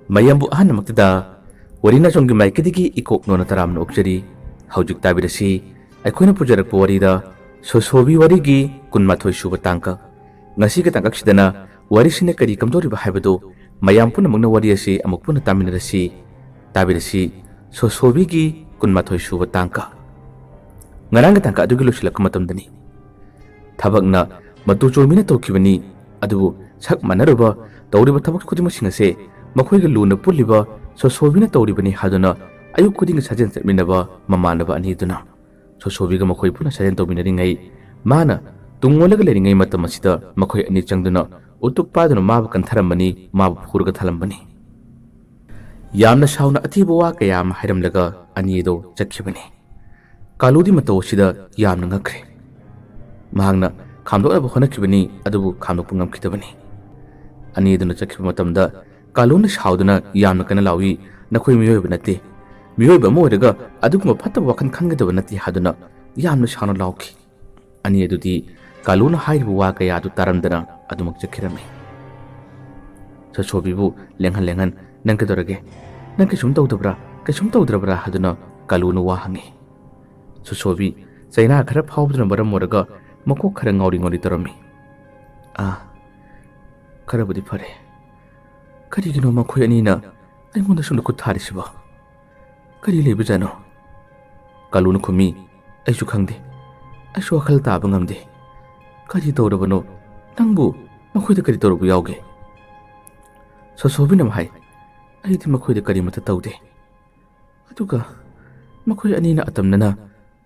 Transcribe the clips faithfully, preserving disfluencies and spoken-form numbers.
ꯃꯌꯥꯝꯕꯨ ꯑꯍꯥꯟꯕꯃꯛꯇꯗ ꯋꯥꯔꯤ ꯅꯥꯆꯣꯝꯒꯤ ꯃꯥꯏꯀꯩꯗꯒꯤ ꯏꯀꯣꯛ ꯅꯣꯟꯅ ꯇꯔꯥꯝꯅ ꯑꯣꯛꯆꯔꯤ꯫ ꯍꯧꯖꯤꯛ ꯇꯥꯕꯤꯔꯁꯤ ꯑꯩꯈꯣꯏꯅ ꯄꯨꯖꯔꯛꯄ ꯋꯥꯔꯤꯗ ꯁꯣꯁꯣꯕꯤ ꯋꯥꯔꯤꯒꯤ ꯀꯨꯟꯃꯥꯊꯣꯏ ꯁꯨꯕ ꯇꯥꯡꯀꯛ꯫ ꯉꯁꯤꯒꯤ ꯇꯥꯡꯀꯛꯁꯤꯗꯅ ꯋꯥꯔꯤꯁꯤꯅ ꯀꯔꯤ ꯀꯝꯗꯧꯔꯤꯕ ꯍꯥꯏꯕꯗꯨ ꯃꯌꯥꯝ ꯄꯨꯝꯅꯃꯛꯅ ꯋꯥꯔꯤ ꯑꯁꯤ ꯑꯃꯨꯛ ꯄꯨꯟꯅ ꯇꯥꯃꯤꯟꯅꯔꯁꯤ꯫ ꯇꯥꯕꯤꯔꯁꯤ ꯁꯣꯁꯣꯕꯤꯒꯤ ꯀꯨꯟꯃꯥꯊꯣꯏ ꯁꯨꯕ ꯇꯥꯡꯀꯛ꯫ ꯉꯔꯥꯡꯒꯤ ꯇꯥꯡꯀꯛ ꯑꯗꯨꯒꯤ ꯂꯣꯏꯁꯤꯜꯂꯛꯄ ꯃꯇꯝꯗꯅꯤ꯫ ꯊꯕꯛꯅ ꯃꯇꯨ ꯆꯣꯏꯃꯤꯅ ꯇꯧꯈꯤꯕꯅꯤ, ꯑꯗꯨꯕꯨ ꯁꯛ ꯃꯥꯟꯅꯔꯨꯕ ꯇꯧꯔꯤꯕ ꯊꯕꯛ ꯈꯨꯗꯤꯡꯃꯛꯁꯤꯡ ꯑꯁꯦ ꯃꯈꯣꯏꯒ ꯂꯨꯅ ꯄꯨꯜꯂꯤꯕ ꯁꯣꯁꯣꯕꯤꯅ ꯇꯧꯔꯤꯕꯅꯤ ꯍꯥꯏꯗꯨꯅ ꯑꯌꯨꯛ ꯈꯨꯗꯤꯡꯒꯤ ꯁꯥꯖꯦꯜ ꯆꯠꯃꯤꯟꯅꯕ ꯃꯃꯥꯟꯅꯕ ꯑꯅꯤꯗꯨꯅ ꯁꯣꯁꯣꯕꯤꯒ ꯃꯈꯣꯏ ꯄꯨꯟꯅ ꯁꯥꯖꯦꯜ ꯇꯧꯃꯤꯟꯅꯔꯤꯉꯩ, ꯃꯥꯅ ꯇꯨꯡ ꯑꯣꯜꯂꯒ ꯂꯩꯔꯤꯉꯩ ꯃꯇꯝ ꯑꯁꯤꯗ ꯃꯈꯣꯏ ꯑꯅꯤ ꯆꯪꯗꯨꯅ ꯎꯇꯨꯞ ꯄꯥꯏꯗꯨꯅ ꯃꯥꯕꯨ ꯀꯟꯊꯔꯝꯕꯅꯤ, ꯃꯥꯕꯨ ꯐꯨꯔꯒ ꯊꯜꯂꯝꯕꯅꯤ꯫ ꯌꯥꯝꯅ ꯁꯥꯎꯅ ꯑꯊꯤꯕ ꯋꯥ ꯀꯌꯥ ꯑꯃ ꯍꯥꯏꯔꯝꯂꯒ ꯑꯅꯤ ꯑꯗꯨ ꯆꯠꯈꯤꯕꯅꯤ꯫ ꯀꯥꯂꯨꯗꯤ ꯃꯇꯧ ꯑꯁꯤꯗ ꯌꯥꯝꯅ ꯉꯛꯈ꯭ꯔꯦ꯫ ꯃꯍꯥꯛꯅ ꯈꯥꯝꯗꯣꯛꯅꯕ ꯍꯣꯠꯅꯈꯤꯕꯅꯤ, ꯑꯗꯨꯕꯨ ꯈꯥꯝꯗꯣꯛꯄ ꯉꯝꯈꯤꯗꯕꯅꯤ꯫ ꯑꯅꯤ ꯑꯗꯨꯅ ꯆꯠꯈꯤꯕ ꯃꯇꯝꯗ ꯀꯥꯂꯨꯅ ꯁꯥꯎꯗꯨꯅ ꯌꯥꯝꯅ ꯀꯟꯅ ꯂꯥꯎꯏ, "ꯅꯈꯣꯏ ꯃꯤꯑꯣꯏꯕ ꯅꯠꯇꯦ꯫ ꯃꯤꯑꯣꯏꯕ ꯑꯃ ꯑꯣꯏꯔꯒ ꯑꯗꯨꯒꯨꯝꯕ ꯐꯠꯇꯕ ꯋꯥꯈꯜ ꯈꯟꯒꯗꯕ ꯅꯠꯇꯦ" ꯍꯥꯏꯗꯨꯅ ꯌꯥꯝꯅ ꯁꯥꯎꯅ ꯂꯥꯎꯈꯤ꯫ ꯑꯅꯤ ꯑꯗꯨꯗꯤ ꯀꯥꯂꯨꯅ ꯍꯥꯏꯔꯤꯕ ꯋꯥ ꯀꯌꯥ ꯑꯗꯨ ꯇꯥꯔꯝꯗꯅ ꯑꯗꯨꯃꯛ ꯆꯠꯈꯤꯔꯝꯃꯤ꯫ ꯁꯣꯁꯣꯕꯤꯕꯨ ꯂꯦꯡꯍꯟ ꯂꯦꯡꯍꯟ, "ꯅꯪ ꯀꯩꯗꯧꯔꯒꯦ? ꯅꯪ ꯀꯩꯁꯨꯝ ꯇꯧꯗꯕ꯭ꯔꯥ? ꯀꯩꯁꯨꯝ ꯇꯧꯗ꯭ꯔꯕ꯭ꯔꯥ?" ꯍꯥꯏꯗꯨꯅ ꯀꯥꯂꯨꯅ ꯋꯥ ꯍꯪꯉꯤ꯫ ꯁꯣꯁꯣꯕꯤ ꯆꯩꯅꯥ ꯈꯔ ꯐꯥꯎꯕꯗꯨꯅ ꯃꯔꯝ ꯑꯣꯏꯔꯒ ꯃꯀꯣꯛ ꯈꯔ ꯉꯥꯎꯔꯤ ꯉꯥꯎꯔꯤ ꯇꯧꯔꯝꯃꯤ꯫ "ꯑꯥ, ꯈꯔꯕꯨꯗꯤ ꯐꯔꯦ꯫ ꯀꯔꯤꯒꯤꯅꯣ ꯃꯈꯣꯏ ꯑꯅꯤꯅ ꯑꯩꯉꯣꯟꯗ ꯁꯨꯝꯅ ꯈꯨꯠ ꯊꯥꯔꯤꯁꯤꯕꯣ? ꯀꯔꯤ ꯂꯩꯕꯖꯥꯠꯅꯣ?" ꯀꯥꯂꯨꯅ ꯈꯨꯝꯃꯤ, "ꯑꯩꯁꯨ ꯈꯪꯗꯦ꯫ ꯑꯩꯁꯨ ꯋꯥꯈꯜ ꯇꯥꯕ ꯉꯝꯗꯦ꯫ ꯀꯔꯤ ꯇꯧꯔꯕꯅꯣ? ꯅꯪꯕꯨ ꯃꯈꯣꯏꯗ ꯀꯔꯤ ꯇꯧꯔꯨꯕ ꯌꯥꯎꯒꯦ?" ꯁꯣꯁꯣꯕꯤꯅ ꯑꯃꯨꯛ ꯍꯥꯏ, "ꯑꯩꯗꯤ ꯃꯈꯣꯏꯗ ꯀꯔꯤꯃꯠꯇ ꯇꯧꯗꯦ꯫ ꯑꯗꯨꯒ ꯃꯈꯣꯏ ꯑꯅꯤꯅ ꯑꯇꯝꯅꯅ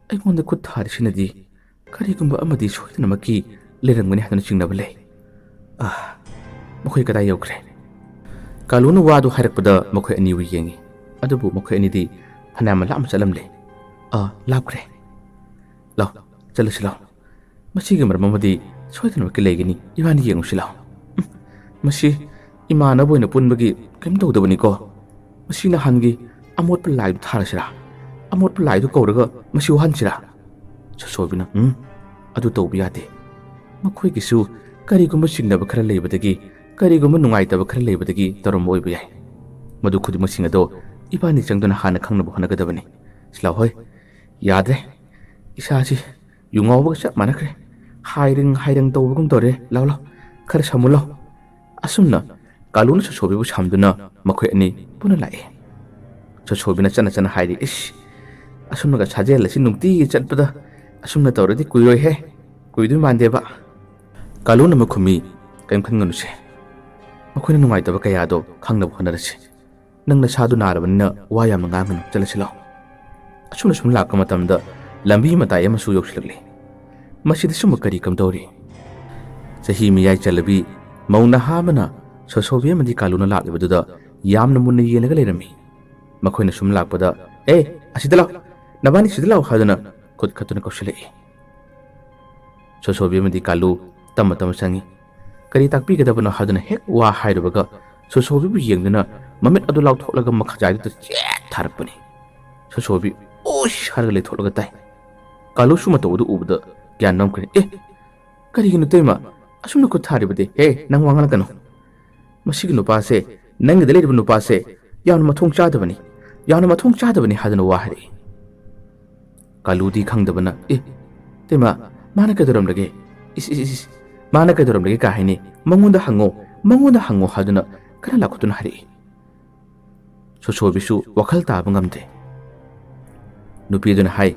ꯑꯩꯉꯣꯟꯗ ꯈꯨꯠ ꯊꯥꯔꯤꯁꯤꯅꯗꯤ ꯀꯔꯤꯒꯨꯝꯕ ꯑꯃꯗꯤ ꯁꯣꯏꯗꯅꯃꯛꯀꯤ ꯂꯩꯔꯝꯒꯅꯤ ꯍꯥꯏꯗꯨꯅ ꯆꯤꯡꯅꯕ ꯂꯩ꯫ ꯑꯥ, ꯃꯈꯣꯏ ꯀꯗꯥꯏ ꯌꯧꯈ꯭ꯔꯦ?" ꯀꯥꯂꯨꯅ ꯋꯥꯗꯨ ꯍꯥꯏꯔꯛꯄꯗ ꯃꯈꯣꯏ ꯑꯅꯤꯕꯨ ꯌꯦꯡꯉꯤ꯫ ꯑꯗꯨꯕꯨ ꯃꯈꯣꯏ ꯑꯅꯤꯗꯤ ꯐꯅꯌꯥꯝ ꯂꯥꯞꯅ ꯆꯠꯂꯝꯂꯦ꯫ "ꯑꯥ, ꯂꯥꯞꯈ꯭ꯔꯦ꯫ ꯂꯥꯎ, ꯆꯠꯂꯁꯤ ꯂꯥꯎ꯫ ꯃꯁꯤꯒꯤ ꯃꯔꯝ ꯑꯃꯗꯤ ꯁꯣꯏꯗꯅꯃꯛꯀꯤ ꯂꯩꯒꯅꯤ꯫ ꯏꯕꯥꯅꯤ ꯌꯦꯡꯉꯨꯁꯤ ꯂꯥꯎ꯫ ꯎꯝ, ꯃꯁꯤ ꯏꯃꯥꯟꯅꯕ ꯑꯣꯏꯅ ꯄꯨꯟꯕꯒꯤ ꯀꯔꯤꯝ ꯇꯧꯗꯕꯅꯤꯀꯣ꯫ ꯃꯁꯤ ꯅꯍꯥꯟꯒꯤ ꯑꯃꯣꯠꯄ ꯂꯥꯏꯗꯨ ꯊꯥꯔꯁꯤꯔꯥ? ꯑꯃꯣꯠꯄ ꯂꯥꯏꯗꯨ ꯀꯧꯔꯒ ꯃꯁꯤ ꯋꯥꯍꯟꯁꯤꯔꯥ?" ꯁꯣꯁꯣꯕꯤꯅ, "ꯎꯝ, ꯑꯗꯨ ꯇꯧꯕ ꯌꯥꯗꯦ꯫ ꯃꯈꯣꯏꯒꯤꯁꯨ ꯀꯔꯤꯒꯨꯝꯕ ꯆꯤꯡꯅꯕ ꯈꯔ ꯂꯩꯕꯗꯒꯤ, ꯀꯔꯤꯒꯨꯝꯕ ꯅꯨꯡꯉꯥꯏꯇꯕ ꯈꯔ ꯂꯩꯕꯗꯒꯤ ꯇꯧꯔꯝꯕ ꯑꯣꯏꯕ ꯌꯥꯏ꯫ ꯃꯗꯨ ꯈꯨꯗꯤꯡꯃꯛꯁꯤꯡ ꯑꯗꯣ ꯏꯕꯥꯅꯤ ꯆꯪꯗꯨꯅ ꯍꯥꯟꯅ ꯈꯪꯅꯕ ꯍꯣꯠꯅꯒꯗꯕꯅꯤ꯫ ꯁꯤꯂꯥꯎ ꯍꯣꯏ, ꯌꯥꯗ꯭ꯔꯦ꯫ ꯏꯁꯥꯁꯤ ꯌꯨ ꯉꯥꯎꯕꯒ ꯆꯞ ꯃꯥꯟꯅꯈ꯭ꯔꯦ꯫ ꯍꯥꯏꯔꯪ ꯍꯥꯏꯔꯪ ꯇꯧꯕꯒꯨꯝ ꯇꯧꯔꯦ꯫ ꯂꯥꯎ, ꯂꯥꯎ, ꯈꯔ ꯁꯝꯃꯨ ꯂꯥꯎ꯫ ꯑꯁꯨꯝꯅ ꯀꯥꯂꯨꯅ ꯁꯣꯁꯣꯕꯤꯕꯨ ꯁꯝꯗꯨꯅ ꯃꯈꯣꯏ ꯑꯅꯤ ꯄꯨꯟꯅ ꯂꯥꯛꯑꯦ꯫ ꯁꯣꯁꯣꯕꯤꯅ ꯆꯠꯅ ꯆꯠꯅ ꯍꯥꯏꯔꯤ, "ꯏꯁ, ꯑꯁꯨꯝꯅꯒ ꯁꯥꯖꯦꯜ ꯑꯁꯤ ꯅꯨꯡꯇꯤꯒꯤ ꯆꯠꯄꯗ ꯑꯁꯨꯝꯅ ꯇꯧꯔꯗꯤ ꯀꯨꯏꯔꯣꯏꯍꯦ, ꯀꯨꯏꯗꯣꯏ ꯃꯥꯟꯗꯦꯕ"꯫ ꯀꯥꯂꯨꯅ ꯑꯃꯨꯛ ꯈꯨꯝꯃꯤ, "ꯀꯔꯤꯝ ꯈꯟꯒꯅꯨꯁꯦ, ꯃꯈꯣꯏꯅ ꯅꯨꯡꯉꯥꯏꯇꯕ ꯀꯌꯥꯗꯣ ꯈꯪꯅꯕ ꯍꯣꯠꯅꯔꯁꯤ꯫ ꯅꯪ ꯅꯁꯥꯗꯨ ꯅꯥꯔꯕꯅꯤꯅ ꯋꯥ ꯌꯥꯝꯅ ꯉꯥꯡꯒꯅꯨ, ꯆꯠꯂꯁꯤ ꯂꯥꯎ"꯫ ꯑꯁꯨꯝꯅ ꯁꯨꯝ ꯂꯥꯛꯄ ꯃꯇꯝꯗ ꯂꯝꯕꯤ ꯃꯇꯥꯏ ꯑꯃꯁꯨ ꯌꯧꯁꯤꯜꯂꯛꯂꯤ꯫ ꯃꯁꯤꯗ ꯁꯨꯝꯕ ꯀꯔꯤ ꯀꯝꯗꯧꯔꯤ? ꯆꯍꯤ ꯃꯤꯌꯥꯏ ꯆꯜꯂꯕꯤ ꯃꯧ ꯅꯍꯥ ꯑꯃꯅ ꯁꯣꯁꯣꯕꯤ ꯑꯃꯗꯤ ꯀꯥꯂꯨꯅ ꯂꯥꯛꯂꯤꯕꯗꯨꯗ ꯌꯥꯝꯅ ꯃꯨꯟꯅ ꯌꯦꯡꯂꯒ ꯂꯩꯔꯝꯃꯤ꯫ ꯃꯈꯣꯏꯅ ꯁꯨꯝ ꯂꯥꯛꯄꯗ, "ꯑꯦ, ꯑꯁꯤꯗ ꯂꯥꯎ, ꯅꯕꯥꯅꯤ ꯁꯤꯗ ꯂꯥꯎ" ꯍꯥꯏꯗꯨꯅ ꯈꯨꯠ ꯈꯠꯇꯨꯅ ꯀꯧꯁꯤꯜꯂꯛꯏ꯫ ꯁꯣꯁꯣꯕꯤ ꯑꯃꯗꯤ ꯀꯥꯂꯨ ꯇꯞꯅ ꯇꯞꯅ ꯆꯪꯉꯤ꯫ ꯀꯔꯤ ꯇꯥꯛꯄꯤꯒꯗꯕꯅꯣ ꯍꯥꯏꯗꯨꯅ ꯍꯦꯛ ꯋꯥ ꯍꯥꯏꯔꯨꯕꯒ ꯁꯣꯁꯣꯕꯤꯕꯨ ꯌꯦꯡꯗꯨꯅ ꯃꯃꯤꯠ ꯑꯗꯨ ꯂꯥꯎꯊꯣꯛꯂꯒ ꯃꯈꯖꯥꯏꯗꯨꯗ ꯆꯦꯠ ꯊꯥꯔꯛꯄꯅꯤ꯫ ꯁꯣꯁꯣꯕꯤ "ꯑꯣꯁ" ꯍꯥꯏꯔꯒ ꯂꯩꯊꯣꯛꯂꯒ ꯇꯥꯏ꯫ ꯀꯥꯂꯨꯁꯨ ꯃꯇꯧ ꯑꯗꯨ ꯎꯕꯗ ꯒ꯭ꯌꯥꯟ ꯅꯝꯈ꯭ꯔꯦ꯫ "ꯑꯦ, ꯀꯔꯤꯒꯤꯅꯣ ꯇꯩꯃ? ꯑꯁꯨꯝꯅ ꯈꯨꯠ ꯊꯥꯔꯤꯕꯗꯤ? ꯍꯦ, ꯅꯪ ꯋꯥ ꯉꯥꯡꯂꯛꯀꯅꯨ꯫ ꯃꯁꯤꯒꯤ ꯅꯨꯄꯥꯁꯦ, ꯅꯪꯒꯤꯗ ꯂꯩꯔꯤꯕ ꯅꯨꯄꯥꯁꯦ ꯌꯥꯝꯅ ꯃꯊꯣꯡ ꯆꯥꯗꯕꯅꯤ, ꯌꯥꯝꯅ ꯃꯊꯣꯡ ꯆꯥꯗꯕꯅꯤ" ꯍꯥꯏꯗꯨꯅ ꯋꯥ ꯍꯥꯏꯔꯛꯏ꯫ ꯀꯥꯂꯨꯗꯤ ꯈꯪꯗꯕꯅ, "ꯑꯦ, ꯇꯩꯃ, ꯃꯥꯅ ꯀꯩꯗꯧꯔꯝꯂꯒꯦ? ꯏꯁ, ꯏꯁ, ꯏꯁ, ꯏꯁ, ꯃꯥꯅ ꯀꯩꯗꯧꯔꯝꯂꯒꯦ ꯀꯥ ꯍꯥꯏꯅꯤ? ꯃꯉꯣꯟꯗ ꯍꯪꯉꯣ, ꯃꯉꯣꯟꯗ ꯍꯪꯉꯣ" ꯍꯥꯏꯗꯨꯅ ꯀꯟꯅ ꯂꯥꯎꯈꯠꯇꯨꯅ ꯍꯥꯏꯔꯛꯏ꯫ ꯁꯣꯁꯣꯕꯤꯁꯨ ꯋꯥꯈꯜ ꯇꯥꯕ ꯉꯝꯗꯦ꯫ ꯅꯨꯄꯤꯗꯨꯅ ꯍꯥꯏ,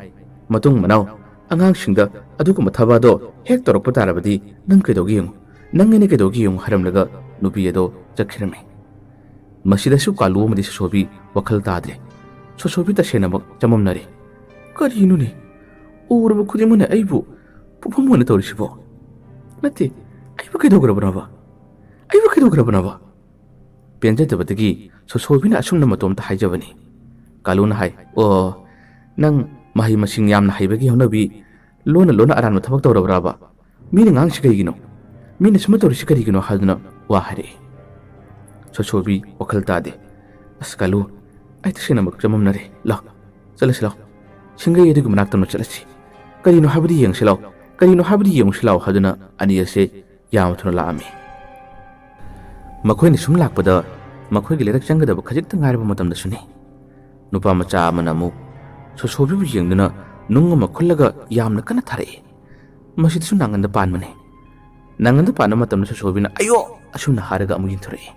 "ꯃꯇꯨꯡ ꯃꯅꯥꯎ ꯑꯉꯥꯡꯁꯤꯡꯗ ꯑꯗꯨꯒꯨꯝꯕ ꯊꯕꯛ ꯑꯗꯣ ꯍꯦꯛ ꯇꯧꯔꯛꯄ ꯇꯥꯔꯕꯗꯤ ꯅꯪ ꯀꯩꯗꯧꯒꯦ ꯌꯦꯡꯉꯨ, ꯅꯪ ꯑꯩꯅ ꯀꯩꯗꯧꯒꯦ ꯌꯦꯡꯉꯨ" ꯍꯥꯏꯔꯝꯂꯒ ꯅꯨꯄꯤ ꯑꯗꯣ ꯆꯠꯈꯤꯔꯝꯃꯤ꯫ ꯃꯁꯤꯗꯁꯨ ꯀꯥꯂꯨ ꯑꯃꯗꯤ ꯁꯣꯁꯣꯕꯤ ꯋꯥꯈꯜ ꯇꯥꯗ꯭ꯔꯦ꯫ ꯁꯣꯁꯣꯕꯤ ꯇꯁꯦꯡꯅꯃꯛ ꯆꯃꯝꯅꯔꯦ꯫ "ꯀꯔꯤꯅꯣꯅꯦ? ꯎꯔꯕ ꯈꯨꯗꯤꯡꯃꯛꯅ ꯑꯩꯕꯨ ꯄꯨꯐꯝ ꯑꯣꯏꯅ ꯇꯧꯔꯤꯁꯤꯕꯣ? ꯅꯠꯇꯦ, ꯑꯩꯕꯨ ꯀꯩꯗꯧꯈ꯭ꯔꯕꯅꯣꯕ? ꯑꯩꯕꯨ ꯀꯩꯗꯧꯈ꯭ꯔꯕꯅꯣꯕ?" ꯄꯦꯟꯖꯗꯕꯗꯒꯤ ꯁꯣꯁꯣꯕꯤꯅ ꯑꯁꯨꯝꯅ ꯃꯇꯣꯝꯇ ꯍꯥꯏꯖꯕꯅꯤ꯫ ꯀꯥꯂꯨꯅ ꯍꯥꯏ, "ꯑꯣ, ꯅꯪ ꯃꯍꯩ ꯃꯁꯤꯡ ꯌꯥꯝꯅ ꯍꯩꯕꯒꯤ ꯍꯧꯅꯕꯤ ꯂꯣꯟꯅ ꯂꯣꯟꯅ ꯑꯔꯥꯟꯕ ꯊꯕꯛ ꯇꯧꯔꯕ꯭ꯔꯕ? ꯃꯤꯅ ꯉꯥꯡꯁꯤ ꯀꯩꯒꯤꯅꯣ? ꯃꯤꯅ ꯁꯨꯝꯕ ꯇꯧꯔꯤꯁꯤ ꯀꯔꯤꯒꯤꯅꯣ?" ꯍꯥꯏꯗꯨꯅ ꯋꯥ ꯍꯥꯏꯔꯛꯏ꯫ ꯁꯣꯁꯣꯕꯤ ꯋꯥꯈꯜ ꯇꯥꯗꯦ꯫ "ꯑꯁ ꯀꯥꯂꯨ, ꯑꯩ ꯇꯁꯦꯡꯅꯃꯛ ꯆꯃꯝꯅꯔꯦ꯫ ꯂꯥꯎ, ꯆꯠꯂꯁꯤ ꯂꯥꯎ꯫ ꯁꯤꯡꯒꯩ ꯑꯗꯨꯒꯤ ꯃꯅꯥꯛꯇ ꯑꯃ ꯆꯠꯂꯁꯤ꯫ ꯀꯔꯤꯅꯣ ꯍꯥꯏꯕꯗꯤ ꯌꯦꯡꯁꯤ ꯂꯥꯎ꯫ ꯀꯔꯤꯅꯣ ꯍꯥꯏꯕꯗꯤ ꯌꯦꯡꯁꯤ ꯂꯥꯎ" ꯍꯥꯏꯗꯨꯅ ꯑꯅꯤ ꯑꯁꯦ ꯌꯥꯝꯅ ꯊꯨꯅ ꯂꯥꯛꯑꯝꯃꯤ꯫ ꯃꯈꯣꯏꯅ ꯁꯨꯝ ꯂꯥꯛꯄꯗ ꯃꯈꯣꯏꯒꯤ ꯂꯩꯔꯛ ꯆꯪꯒꯗꯕ ꯈꯖꯤꯛꯇ ꯉꯥꯏꯔꯕ ꯃꯇꯝꯗꯁꯨꯅꯤ꯫ ꯅꯨꯄꯥ ꯃꯆꯥ ꯑꯃꯅ ꯑꯃꯨꯛ ꯁꯣꯁꯣꯕꯤꯕꯨ ꯌꯦꯡꯗꯨꯅ ꯅꯨꯡ ꯑꯃ ꯈꯨꯜꯂꯒ ꯌꯥꯝꯅ ꯀꯟꯅ ꯊꯥꯔꯛꯏ꯫ ꯃꯁꯤꯗꯁꯨ ꯅꯥꯉꯟꯗ ꯄꯥꯟꯕꯅꯤ꯫ ꯅꯥꯉꯟꯗ ꯄꯥꯟꯕ ꯃꯇꯝꯗ ꯁꯣꯁꯣꯕꯤꯅ "ꯑꯌꯣ!" ꯑꯁꯨꯝꯅ ꯍꯥꯏꯔꯒ ꯑꯃꯨꯛ ꯌꯦꯡꯊꯣꯔꯛꯏ꯫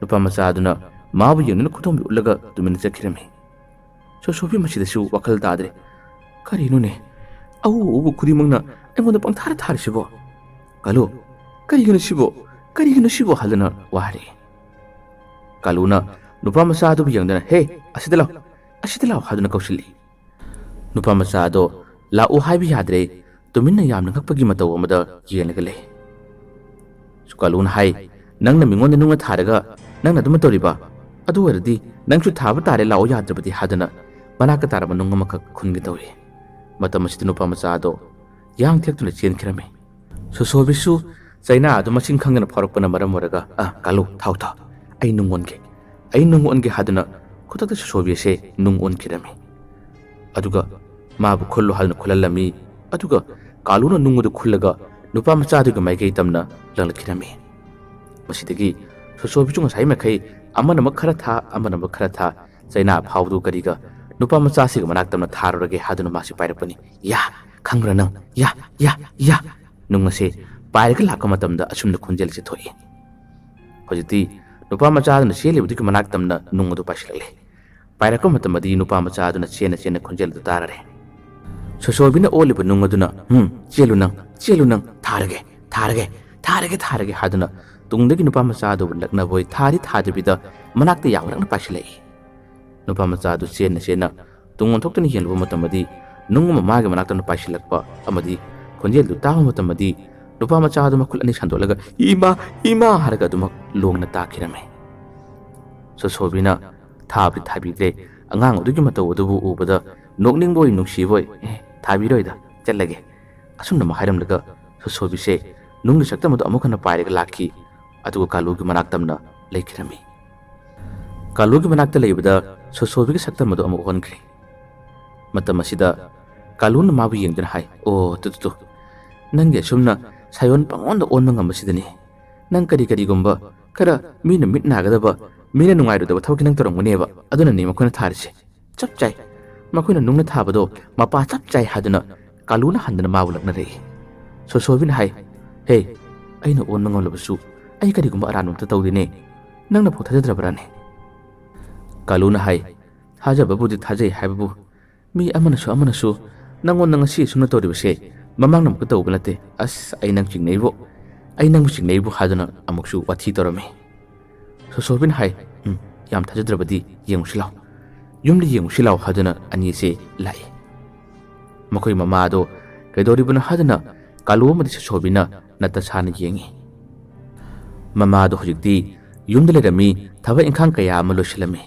ꯅꯨꯄꯥ ꯃꯆꯥ ꯑꯗꯨꯅ ꯃꯥꯕꯨ ꯌꯦꯡꯗꯨꯅ ꯈꯨꯗꯣꯝꯕꯤ ꯎꯠꯂꯒ ꯇꯨꯃꯤꯟꯅ ꯆꯠꯈꯤꯔꯝꯃꯤ꯫ ꯁꯣꯁꯣꯕꯤ ꯃꯁꯤꯗꯁꯨ ꯋꯥꯈꯜ ꯇꯥꯗ꯭ꯔꯦ꯫ "ꯀꯔꯤꯅꯣꯅꯦ? ꯑꯎ ꯑꯎꯕ ꯈꯨꯗꯤꯡꯃꯛꯅ ꯑꯩꯉꯣꯟꯗ ꯄꯪꯊꯥꯔ ꯊꯥꯔꯤꯁꯤꯕꯣ? ꯀꯥꯂꯨ, ꯀꯔꯤꯒꯤꯅꯣ ꯁꯤꯕꯣ? ꯀꯔꯤꯒꯤꯅꯣ ꯁꯤꯕꯣ?" ꯍꯥꯏꯗꯨꯅ ꯋꯥꯔꯦ꯫ ꯀꯥꯂꯨꯅ ꯅꯨꯄꯥ ꯃꯆꯥ ꯑꯗꯨꯕꯨ ꯌꯦꯡꯗꯨꯅ, "ꯍꯦ, ꯑꯁꯤꯗ ꯂꯥꯎ, ꯑꯁꯤꯗ ꯂꯥꯎ" ꯍꯥꯏꯗꯨꯅ ꯀꯧꯁꯤꯜꯂꯤ꯫ ꯅꯨꯄꯥ ꯃꯆꯥ ꯑꯗꯣ ꯂꯥꯛꯎ ꯍꯥꯏꯕ ꯌꯥꯗ꯭ꯔꯦ, ꯇꯨꯃꯤꯟꯅ ꯌꯥꯝꯅ ꯉꯛꯄꯒꯤ ꯃꯇꯧ ꯑꯃꯗ ꯌꯦꯡꯂꯒ ꯂꯩ꯫ ꯀꯥꯂꯨꯅ ꯍꯥꯏ, "ꯅꯪꯅ ꯃꯤꯉꯣꯟꯗ ꯅꯨꯡꯅ ꯊꯥꯔꯒ ꯅꯪꯅ ꯑꯗꯨꯃ ꯇꯧꯔꯤꯕ? ꯑꯗꯨ ꯑꯣꯏꯔꯗꯤ ꯅꯪꯁꯨ ꯊꯥꯕ ꯇꯥꯔꯦ, ꯂꯥꯛꯑꯣ ꯌꯥꯗ꯭ꯔꯕꯗꯤ" ꯍꯥꯏꯗꯨꯅ ꯃꯅꯥꯛꯇ ꯇꯥꯔꯕ ꯅꯨꯡ ꯑꯃꯈꯛ ꯈꯨꯟꯒꯦ ꯇꯧꯔꯤ꯫ ꯃꯇꯝ ꯑꯁꯤꯗ ꯅꯨꯄꯥ ꯃꯆꯥ ꯑꯗꯣ ꯌꯥꯡ ꯊꯦꯛꯇꯨꯅ ꯆꯦꯟꯈꯤꯔꯝꯃꯤ꯫ ꯁꯣꯁꯣꯕꯤꯁꯨ ꯆꯩꯅꯥ ꯑꯗꯨ ꯃꯁꯤꯡ ꯈꯪꯗꯅ ꯐꯥꯎꯔꯛꯄꯅ ꯃꯔꯝ ꯑꯣꯏꯔꯒ, "ꯑ, ꯀꯥꯂꯨ, ꯊꯥꯎ, ꯊꯥꯎ, ꯑꯩ ꯅꯨꯡ ꯑꯣꯟꯒꯦ, ꯑꯩ ꯅꯨꯡ ꯑꯣꯟꯒꯦ" ꯍꯥꯏꯗꯨꯅ ꯈꯨꯗꯛꯇ ꯁꯣꯁꯣꯕꯤ ꯑꯁꯦ ꯅꯨꯡ ꯑꯣꯟꯈꯤꯔꯝꯃꯤ꯫ ꯑꯗꯨꯒ ꯃꯥꯕꯨ ꯈꯨꯜꯂꯨ ꯍꯥꯏꯗꯨꯅ ꯈꯨꯜꯍꯜꯂꯝꯃꯤ꯫ ꯑꯗꯨꯒ ꯀꯥꯂꯨꯅ ꯅꯨꯡ ꯑꯗꯨ ꯈꯨꯜꯂꯒ ꯅꯨꯄꯥ ꯃꯆꯥꯗꯨꯒꯤ ꯃꯥꯏꯀꯩ ꯇꯝꯅ ꯂꯪꯂꯛꯈꯤꯔꯝꯃꯤ꯫ ꯃꯁꯤꯗꯒꯤ ꯁꯣꯁꯣꯕꯤꯁꯨ ꯉꯁꯥꯏ ꯃꯈꯩ ꯑꯃꯅ ꯑꯃ ꯈꯔ ꯊꯥ, ꯑꯃꯅ ꯑꯃ ꯈꯔ ꯊꯥ, ꯆꯩꯅꯥ ꯐꯥꯎꯗꯨ ꯀꯔꯤꯒ ꯅꯨꯄꯥ ꯃꯆꯥꯁꯤꯒ ꯃꯅꯥꯛ ꯇꯝꯅ ꯊꯥꯔꯨꯔꯒꯦ ꯍꯥꯏꯗꯨꯅ ꯃꯥꯁꯤ ꯄꯥꯏꯔꯛꯄꯅꯤ꯫ "ꯌꯥ! ꯈꯪꯕ꯭ꯔꯥ ꯅꯪ? ꯌꯥ! ꯌꯥ! ꯌꯥ!" ꯅꯨꯡ ꯑꯁꯦ ꯄꯥꯏꯔꯒ ꯂꯥꯛꯄ ꯃꯇꯝꯗ ꯑꯁꯨꯝꯅ ꯈꯣꯟꯖꯦꯜꯁꯦ ꯊꯣꯛꯏ꯫ ꯍꯧꯖꯤꯛꯇꯤ ꯅꯨꯄꯥ ꯃꯆꯥꯗꯨꯅ ꯆꯦꯜꯂꯤꯕꯗꯨꯒꯤ ꯃꯅꯥꯛ ꯇꯝꯅ ꯅꯨꯡ ꯑꯗꯨ ꯄꯥꯏꯁꯤꯜꯂꯛꯂꯦ꯫ ꯄꯥꯏꯔꯛꯄ ꯃꯇꯝꯗꯗꯤ ꯅꯨꯄꯥ ꯃꯆꯥ ꯑꯗꯨꯅ ꯆꯦꯟꯅ ꯆꯦꯟꯅ ꯈꯣꯟꯖꯦꯜ ꯑꯗꯨ ꯇꯥꯔꯔꯦ꯫ ꯁꯣꯁꯣꯕꯤꯅ ꯑꯣꯜꯂꯤꯕ ꯅꯨꯡ ꯑꯗꯨꯅ, "ꯍꯨꯝ, ꯆꯦꯜꯂꯨ ꯅꯪ, ꯆꯦꯜꯂꯨ ꯅꯪ, ꯊꯥꯔꯒꯦ, ꯊꯥꯔꯒꯦ, ꯊꯥꯔꯒꯦ, ꯊꯥꯔꯒꯦ" ꯍꯥꯏꯗꯨꯅ ꯇꯨꯡꯗꯒꯤ ꯅꯨꯄꯥ ꯃꯆꯥ ꯑꯗꯨꯕꯨ ꯂꯛꯅꯕꯣꯏ ꯊꯥꯗꯤ ꯊꯥꯗꯕꯤꯗ ꯃꯅꯥꯛꯇ ꯌꯥꯝ ꯅꯛꯅ ꯄꯥꯏꯁꯤꯜꯂꯛꯏ꯫ ꯅꯨꯄꯥ ꯃꯆꯥ ꯑꯗꯨ ꯆꯦꯟꯅ ꯆꯦꯟꯅ ꯇꯨꯡ ꯑꯣꯟꯊꯣꯛꯇꯨꯅ ꯌꯦꯡꯂꯨꯕ ꯃꯇꯝꯗꯗꯤ ꯅꯨꯡ ꯑꯃ ꯃꯥꯒꯤ ꯃꯅꯥꯛꯇ ꯄꯥꯏꯁꯤꯜꯂꯛꯄ ꯑꯃꯗꯤ ꯈꯣꯟꯖꯦꯜꯗꯨ ꯇꯥꯕ ꯃꯇꯝꯗꯗꯤ ꯅꯨꯄꯥ ꯃꯆꯥ ꯑꯗꯨ ꯃꯈꯨꯠ ꯑꯅꯤ ꯁꯟꯗꯣꯛꯂꯒ "ꯏꯃꯥ! ꯏꯃꯥ!" ꯍꯥꯏꯔꯒ ꯑꯗꯨꯃꯛ ꯂꯣꯡꯅ ꯇꯥꯈꯤꯔꯝꯃꯤ꯫ ꯁꯣꯁꯣꯕꯤꯅ ꯊꯥꯕꯗꯤ ꯊꯥꯕꯤꯗ꯭ꯔꯦ꯫ ꯑꯉꯥꯡ ꯑꯗꯨꯒꯤ ꯃꯇꯧ ꯑꯗꯨꯕꯨ ꯎꯕꯗ ꯅꯣꯛꯅꯤꯡꯕꯣꯏ ꯅꯨꯡꯁꯤꯕꯣꯏ, "ꯑꯦ, ꯊꯥꯕꯤꯔꯣꯏꯗ, ꯆꯠꯂꯒꯦ" ꯑꯁꯨꯝꯅ ꯑꯃ ꯍꯥꯏꯔꯝꯂꯒ ꯁꯣꯁꯣꯕꯤꯁꯦ ꯅꯨꯡꯒꯤ ꯁꯛꯇꯝ ꯑꯗꯨ ꯑꯃꯨꯛ ꯍꯟꯅ ꯄꯥꯏꯔꯒ ꯂꯥꯛꯈꯤ꯫ ꯑꯗꯨꯒ ꯀꯥꯂꯨꯒꯤ ꯃꯅꯥꯛ ꯇꯝꯅ ꯂꯩꯈꯤꯔꯝꯃꯤ꯫ ꯀꯥꯂꯨꯒꯤ ꯃꯅꯥꯛꯇ ꯂꯩꯕꯗ ꯁꯣꯁꯣꯕꯤꯒꯤ ꯁꯛꯇꯝ ꯑꯗꯨ ꯑꯃꯨꯛ ꯑꯣꯟꯈ꯭ꯔꯦ꯫ ꯃꯇꯝ ꯑꯁꯤꯗ ꯀꯥꯂꯨꯅ ꯃꯥꯕꯨ ꯌꯦꯡꯗꯨꯅ ꯍꯥꯏ, "ꯑꯣ, ꯇꯨ, ꯇꯨ, ꯇꯨ, ꯅꯪꯒꯤ ꯑꯁꯨꯝꯅ ꯁꯥꯌꯣꯟ ꯄꯪꯑꯣꯟꯗ ꯑꯣꯟꯕ ꯉꯝꯕꯁꯤꯗꯅꯤ ꯅꯪ ꯀꯔꯤ ꯀꯔꯤꯒꯨꯝꯕ ꯈꯔ ꯃꯤꯅ ꯃꯤꯠ ꯅꯥꯒꯗꯕ, ꯃꯤꯅ ꯅꯨꯡꯉꯥꯏꯔꯣꯏꯗꯕ ꯊꯕꯛꯇꯤ ꯅꯪ ꯇꯧꯔꯝꯒꯅꯦꯕ, ꯑꯗꯨꯅꯅꯦ ꯃꯈꯣꯏꯅ ꯊꯥꯔꯤꯁꯦ꯫ ꯆꯞ ꯆꯥꯏ, ꯃꯈꯣꯏꯅ ꯅꯨꯡꯅ ꯊꯥꯕꯗꯣ ꯃꯄꯥ ꯆꯞ ꯆꯥꯏ ꯍꯥꯏꯗꯨꯅ ꯀꯥꯂꯨꯅ ꯍꯟꯗꯅ ꯃꯥꯕꯨ ꯂꯛꯅꯔꯛꯏ꯫ ꯁꯣꯁꯣꯕꯤꯅ ꯍꯥꯏ, "ꯍꯦ, ꯑꯩꯅ ꯑꯣꯟꯕ ꯉꯝꯂꯕꯁꯨ ꯑꯩ ꯀꯔꯤꯒꯨꯝꯕ ꯑꯔꯥꯟꯕ ꯑꯝꯇ ꯇꯧꯗꯦꯅꯦ, ꯅꯪꯅ ꯐꯥꯎ ꯊꯥꯖꯗ꯭ꯔꯕ꯭ꯔꯥꯅꯦ?" ꯀꯥꯂꯨꯅ ꯍꯥꯏ, "ꯊꯥꯖꯕꯕꯨꯗꯤ ꯊꯥꯖꯩ ꯍꯥꯏꯕꯕꯨ, ꯃꯤ ꯑꯃꯅꯁꯨ ꯑꯃꯅꯁꯨ ꯅꯪꯉꯣꯟꯗ ꯉꯁꯤ ꯑꯁꯨꯝꯅ ꯇꯧꯔꯤꯕꯁꯦ ꯃꯃꯥꯡꯗ ꯑꯃꯨꯛꯇ ꯇꯧꯕ ꯅꯠꯇꯦ꯫ ꯑꯁ, ꯑꯩ ꯅꯪ ꯆꯤꯡꯅꯩꯕꯨ, ꯑꯩ ꯅꯪꯕꯨ ꯆꯤꯡꯅꯩꯕꯨ" ꯍꯥꯏꯗꯨꯅ ꯑꯃꯨꯛꯁꯨ ꯋꯥꯊꯤ ꯇꯧꯔꯝꯃꯤ꯫ ꯁꯣꯁꯣꯕꯤꯅ ꯍꯥꯏ, "ꯎꯝ, ꯌꯥꯝ ꯊꯥꯖꯗ꯭ꯔꯕꯗꯤ ꯌꯦꯡꯉꯨꯁꯤ ꯂꯥꯎ, ꯌꯨꯝꯗ ꯌꯦꯡꯉꯨꯁꯤ ꯂꯥꯎ" ꯍꯥꯏꯗꯨꯅ ꯑꯅꯤꯁꯦ ꯂꯥꯛꯏ꯫ ꯃꯈꯣꯏ ꯃꯃꯥ ꯑꯗꯣ ꯀꯩꯗꯧꯔꯤꯕꯅꯣ ꯍꯥꯏꯗꯨꯅ ꯀꯥꯂꯨ ꯑꯃꯗꯤ ꯁꯣꯁꯣꯕꯤꯅ ꯅꯥꯇꯟ ꯁꯥꯅ ꯌꯦꯡꯉꯤ꯫ ꯃꯃꯥ ꯑꯗꯣ ꯍꯧꯖꯤꯛꯇꯤ ꯌꯨꯝꯗ ꯂꯩꯔꯝꯃꯤ, ꯊꯕꯛ ꯏꯪꯈꯥꯡ ꯀꯌꯥ ꯑꯃ ꯂꯣꯏꯁꯤꯜꯂꯝꯃꯤ꯫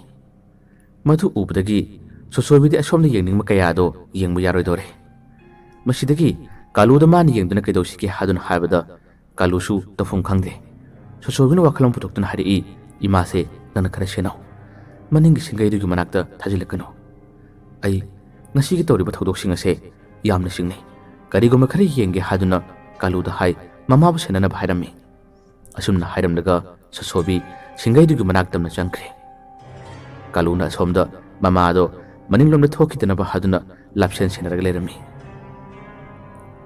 ꯃꯗꯨ ꯎꯕꯗꯒꯤ ꯁꯣꯁꯣꯕꯤꯗꯤ ꯑꯁꯣꯝꯗ ꯌꯦꯡꯅꯤꯡꯕ ꯀꯌꯥꯗꯣ ꯌꯦꯡꯕ ꯌꯥꯔꯣꯏꯗꯧꯔꯦ꯫ ꯃꯁꯤꯗꯒꯤ ꯀꯥꯂꯨꯗ ꯃꯥꯅ ꯌꯦꯡꯗꯨꯅ ꯀꯩꯗꯧꯁꯤꯒꯦ ꯍꯥꯏꯗꯨꯅ ꯍꯥꯏꯕꯗ ꯀꯥꯂꯨꯁꯨ ꯇꯧꯐꯝ ꯈꯪꯗꯦ꯫ ꯁꯣꯁꯣꯕꯤꯅ ꯋꯥꯈꯜ ꯑꯃ ꯄꯨꯊꯣꯛꯇꯨꯅ ꯍꯥꯏꯔꯛꯏ, "ꯏꯃꯥꯁꯦ ꯅꯪꯅ ꯈꯔ ꯁꯦꯟꯅꯧ꯫ ꯃꯅꯤꯡꯒꯤ ꯁꯤꯡꯒꯩꯗꯨꯒꯤ ꯃꯅꯥꯛꯇ ꯊꯥꯖꯤꯜꯂꯛꯀꯅꯨ꯫ ꯑꯩ ꯉꯁꯤꯒꯤ ꯇꯧꯔꯤꯕ ꯊꯧꯗꯣꯛꯁꯤꯡ ꯑꯁꯦ ꯌꯥꯝꯅ ꯆꯤꯡꯅꯩ꯫ ꯀꯔꯤꯒꯨꯝꯕ ꯈꯔ ꯌꯦꯡꯒꯦ" ꯍꯥꯏꯗꯨꯅ ꯀꯥꯂꯨꯗ ꯍꯥꯏ, ꯃꯃꯥꯕꯨ ꯁꯦꯟꯅꯅꯕ ꯍꯥꯏꯔꯝꯃꯤ꯫ ꯑꯁꯨꯝꯅ ꯍꯥꯏꯔꯝꯂꯒ ꯁꯣꯁꯣꯕꯤ ꯁꯤꯡꯒꯩꯗꯨꯒꯤ ꯃꯅꯥꯛ ꯇꯝꯅ ꯆꯪꯈ꯭ꯔꯦ꯫ ꯀꯥꯂꯨꯅ ꯑꯁꯣꯝꯗ ꯃꯃꯥꯗꯣ ꯃꯅꯤꯡꯂꯣꯝꯗ ꯊꯣꯛꯈꯤꯗꯅꯕ ꯍꯥꯏꯗꯨꯅ ꯂꯥꯞꯁꯦꯟ ꯁꯦꯟꯅꯔꯒ ꯂꯩꯔꯝꯃꯤ꯫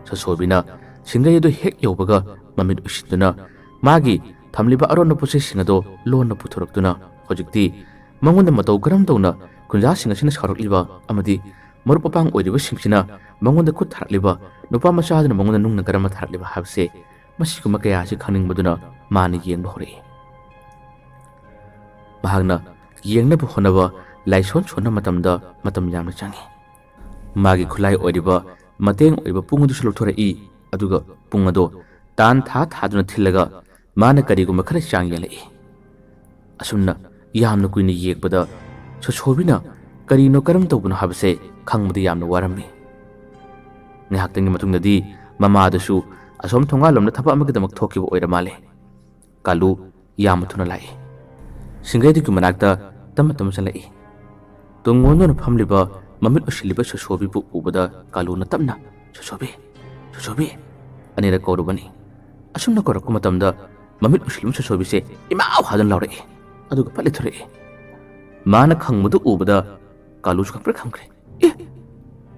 ꯁꯣꯁꯣꯕꯤꯅ ꯁꯤꯡꯒꯩ ꯑꯗꯨ ꯍꯦꯛ ꯌꯧꯕꯒ ꯃꯃꯤꯠ ꯎꯏꯁꯤꯟꯗꯨꯅ ꯃꯥꯒꯤ ꯊꯝꯂꯤꯕ ꯑꯔꯣꯟꯕ ꯄꯣꯠꯆꯩꯁꯤꯡ ꯑꯗꯣ ꯂꯣꯟꯅ ꯄꯨꯊꯣꯔꯛꯇꯨꯅ ꯍꯧꯖꯤꯛꯇꯤ ꯃꯉꯣꯟꯗ ꯃꯇꯧ ꯀꯔꯝ ꯇꯧꯅ ꯈꯨꯟꯖꯥꯁꯤꯡ ꯑꯁꯤꯅ ꯁꯥꯎꯔꯛꯂꯤꯕ ꯑꯃꯗꯤ ꯃꯔꯨꯞ ꯃꯄꯥꯡ ꯑꯣꯏꯔꯤꯕꯁꯤꯡꯁꯤꯅ ꯃꯉꯣꯟꯗ ꯈꯨꯠ ꯊꯥꯔꯛꯂꯤꯕ ꯅꯨꯄꯥ ꯃꯆꯥ ꯑꯗꯨꯅ ꯃꯉꯣꯟꯗ ꯅꯨꯡꯅ ꯀꯔꯝꯅ ꯊꯥꯔꯛꯂꯤꯕ ꯍꯥꯏꯕꯁꯦ, ꯃꯁꯤꯒꯨꯝꯕ ꯀꯌꯥ ꯑꯁꯤ ꯈꯪꯅꯤꯡꯕꯗꯨꯅ ꯃꯥꯅ ꯌꯦꯡꯕ ꯍꯧꯔꯛꯏ꯫ ꯃꯍꯥꯛꯅ ꯌꯦꯡꯅꯕ ꯍꯣꯠꯅꯕ ꯂꯥꯏꯁꯣꯟ ꯁꯣꯟꯅ ꯃꯇꯝꯗ ꯃꯇꯝ ꯌꯥꯝꯅ ꯆꯪꯏ꯫ ꯃꯥꯒꯤ ꯈꯨꯠꯂꯥꯏ ꯑꯣꯏꯔꯤꯕ ꯃꯇꯦꯡ ꯑꯣꯏꯔꯤꯕ ꯄꯨꯡ ꯑꯗꯨꯁꯨ ꯂꯧꯊꯣꯔꯛꯏ, ꯑꯗꯨꯒ ꯄꯨꯡ ꯑꯗꯣ ꯇꯥꯟ ꯊꯥ ꯊꯥꯗꯨꯅ ꯊꯤꯜꯂꯒ ꯃꯥꯅ ꯀꯔꯤꯒꯨꯝꯕ ꯈꯔ ꯆꯥꯡ ꯌꯦꯜꯂꯛꯏ꯫ ꯑꯁꯨꯝꯅ ꯌꯥꯝꯅ ꯀꯨꯏꯅ ꯌꯦꯡꯕꯗ ꯁꯣꯁꯣꯕꯤꯅ ꯀꯔꯤꯅꯣ ꯀꯔꯝ ꯇꯧꯕꯅꯣ ꯍꯥꯏꯕꯁꯦ ꯈꯪꯕꯗ ꯌꯥꯝꯅ ꯋꯥꯔꯝꯃꯤ꯫ ꯉꯥꯏꯍꯥꯛꯇꯪꯒꯤ ꯃꯇꯨꯡꯗꯗꯤ ꯃꯃꯥꯗꯨꯁꯨ ꯑꯁꯣꯝ ꯊꯣꯡꯒꯥꯜꯂꯣꯝꯗ ꯊꯕꯛ ꯑꯃꯒꯤꯗꯃꯛ ꯊꯣꯛꯈꯤꯕ ꯑꯣꯏꯔ ꯃꯥꯜꯂꯦ꯫ ꯀꯥꯂꯨ ꯌꯥꯝꯅ ꯊꯨꯅ ꯂꯥꯛꯏ꯫ ꯁꯤꯡꯒꯩꯗꯨꯒꯤ ꯃꯅꯥꯛꯇ ꯇꯞꯅ ꯇꯞꯅ ꯆꯪꯂꯛꯏ꯫ ꯇꯨꯡ ꯑꯣꯟꯗꯨꯅ ꯐꯝꯂꯤꯕ, ꯃꯃꯤꯠ ꯎꯏꯁꯤꯜꯂꯤꯕ ꯁꯣꯁꯣꯕꯤꯕꯨ ꯎꯕꯗ ꯀꯥꯂꯨꯅ ꯇꯞꯅ, "ꯁꯣꯁꯣꯕꯤ, ꯁꯣꯁꯣꯕꯤ" ꯑꯅꯤꯔꯛ ꯀꯧꯔꯨꯕꯅꯤ꯫ ꯑꯁꯨꯝꯅ ꯀꯧꯔꯛꯄ ꯃꯇꯝꯗ ꯃꯃꯤꯠ ꯎꯏꯁꯤꯜꯂꯨ ꯁꯣꯁꯣꯕꯤꯁꯦ ꯏꯃꯥꯎ ꯍꯥꯗꯨꯅ ꯂꯥꯎꯔꯛꯏ꯫ ꯑꯗꯨꯒ ꯐꯠ ꯂꯩꯊꯣꯔꯛꯏ꯫ ꯃꯥꯅ ꯈꯪꯕꯗꯨ ꯎꯕꯗ ꯀꯥꯂꯨꯁꯨ ꯈꯪꯄ꯭ꯔꯦꯛ ꯈꯪꯈ꯭ꯔꯦ꯫ "ꯑꯦ,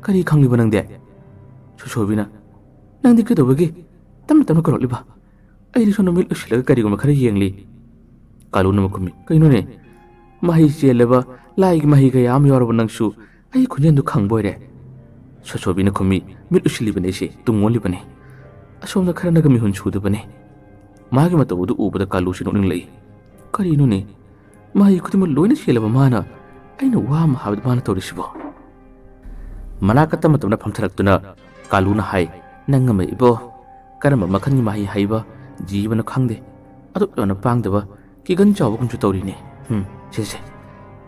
ꯀꯔꯤ ꯈꯪꯂꯤꯕ ꯅꯪꯗꯤ?" ꯁꯣꯁꯣꯕꯤꯅ, "ꯅꯪꯗꯤ ꯀꯩꯗꯧꯕꯒꯤ ꯇꯞꯅ ꯇꯞꯅ ꯀꯧꯔꯛꯂꯤꯕ? ꯑꯩꯗꯤ ꯁꯣꯝꯗ ꯃꯤꯠ ꯎꯏꯁꯤꯜꯂꯒ ꯀꯔꯤꯒꯨꯝꯕ ꯈꯔ ꯌꯦꯡꯂꯤ꯫" ꯀꯥꯂꯨꯅ ꯑꯃꯨꯛ ꯈꯨꯝꯃꯤ, "ꯀꯩꯅꯣꯅꯦ, ꯃꯍꯩ ꯆꯦꯜꯂꯕ ꯂꯥꯏꯒꯤ ꯃꯍꯩ ꯀꯌꯥ ꯑꯃ ꯌꯥꯎꯔꯕ ꯅꯪꯁꯨ ꯑꯩ ꯈꯣꯟꯖꯦꯜꯗꯨ ꯈꯪꯕ ꯑꯣꯏꯔꯦ?" ꯁꯣꯁꯣꯕꯤꯅ ꯈꯨꯝꯃꯤ, "ꯃꯤꯠ ꯎꯏꯁꯤꯜꯂꯤꯕꯅꯦ ꯑꯩꯁꯦ, ꯇꯨꯡ ꯑꯣꯜꯂꯤꯕꯅꯦ꯫ ꯑꯁꯣꯝꯗ ꯈꯔꯅꯒ ꯃꯤꯍꯨꯟ ꯁꯨꯗꯕꯅꯦ꯫" ꯃꯥꯒꯤ ꯃꯇꯧ ꯑꯗꯨ ꯎꯕꯗ ꯀꯥꯂꯨꯁꯤ ꯅꯣꯛꯅꯤꯡꯂꯛꯏ꯫ "ꯀꯔꯤꯅꯣꯅꯦ? ꯃꯍꯩ ꯈꯨꯗꯤꯡꯃꯛ ꯂꯣꯏꯅ ꯆꯦꯜꯂꯕ ꯃꯥꯅ ꯑꯩꯅ ꯋꯥ ꯑꯃ ꯍꯥꯏꯕꯗ ꯃꯥꯅ ꯇꯧꯔꯤꯁꯤꯕꯣ?" ꯃꯅꯥꯛꯇ ꯇꯞꯅ ꯇꯞꯅ ꯐꯝꯊꯔꯛꯇꯨꯅ ꯀꯥꯂꯨꯅ ꯍꯥꯏ, "ꯅꯪ ꯑꯃ ꯏꯕꯣ, ꯀꯔꯝꯕ ꯃꯈꯜꯒꯤ ꯃꯍꯩ ꯍꯩꯕ ꯖꯤꯕꯅꯣ ꯈꯪꯗꯦ, ꯑꯗꯨꯛ ꯌꯥꯝꯅ ꯄꯥꯡꯗꯕ, ꯀꯤꯒꯟ ꯆꯥꯎꯕꯒꯨꯝꯁꯨ ꯇꯧꯔꯤꯅꯦ꯫ ꯎꯝ, ꯁꯦ, ꯁꯦ,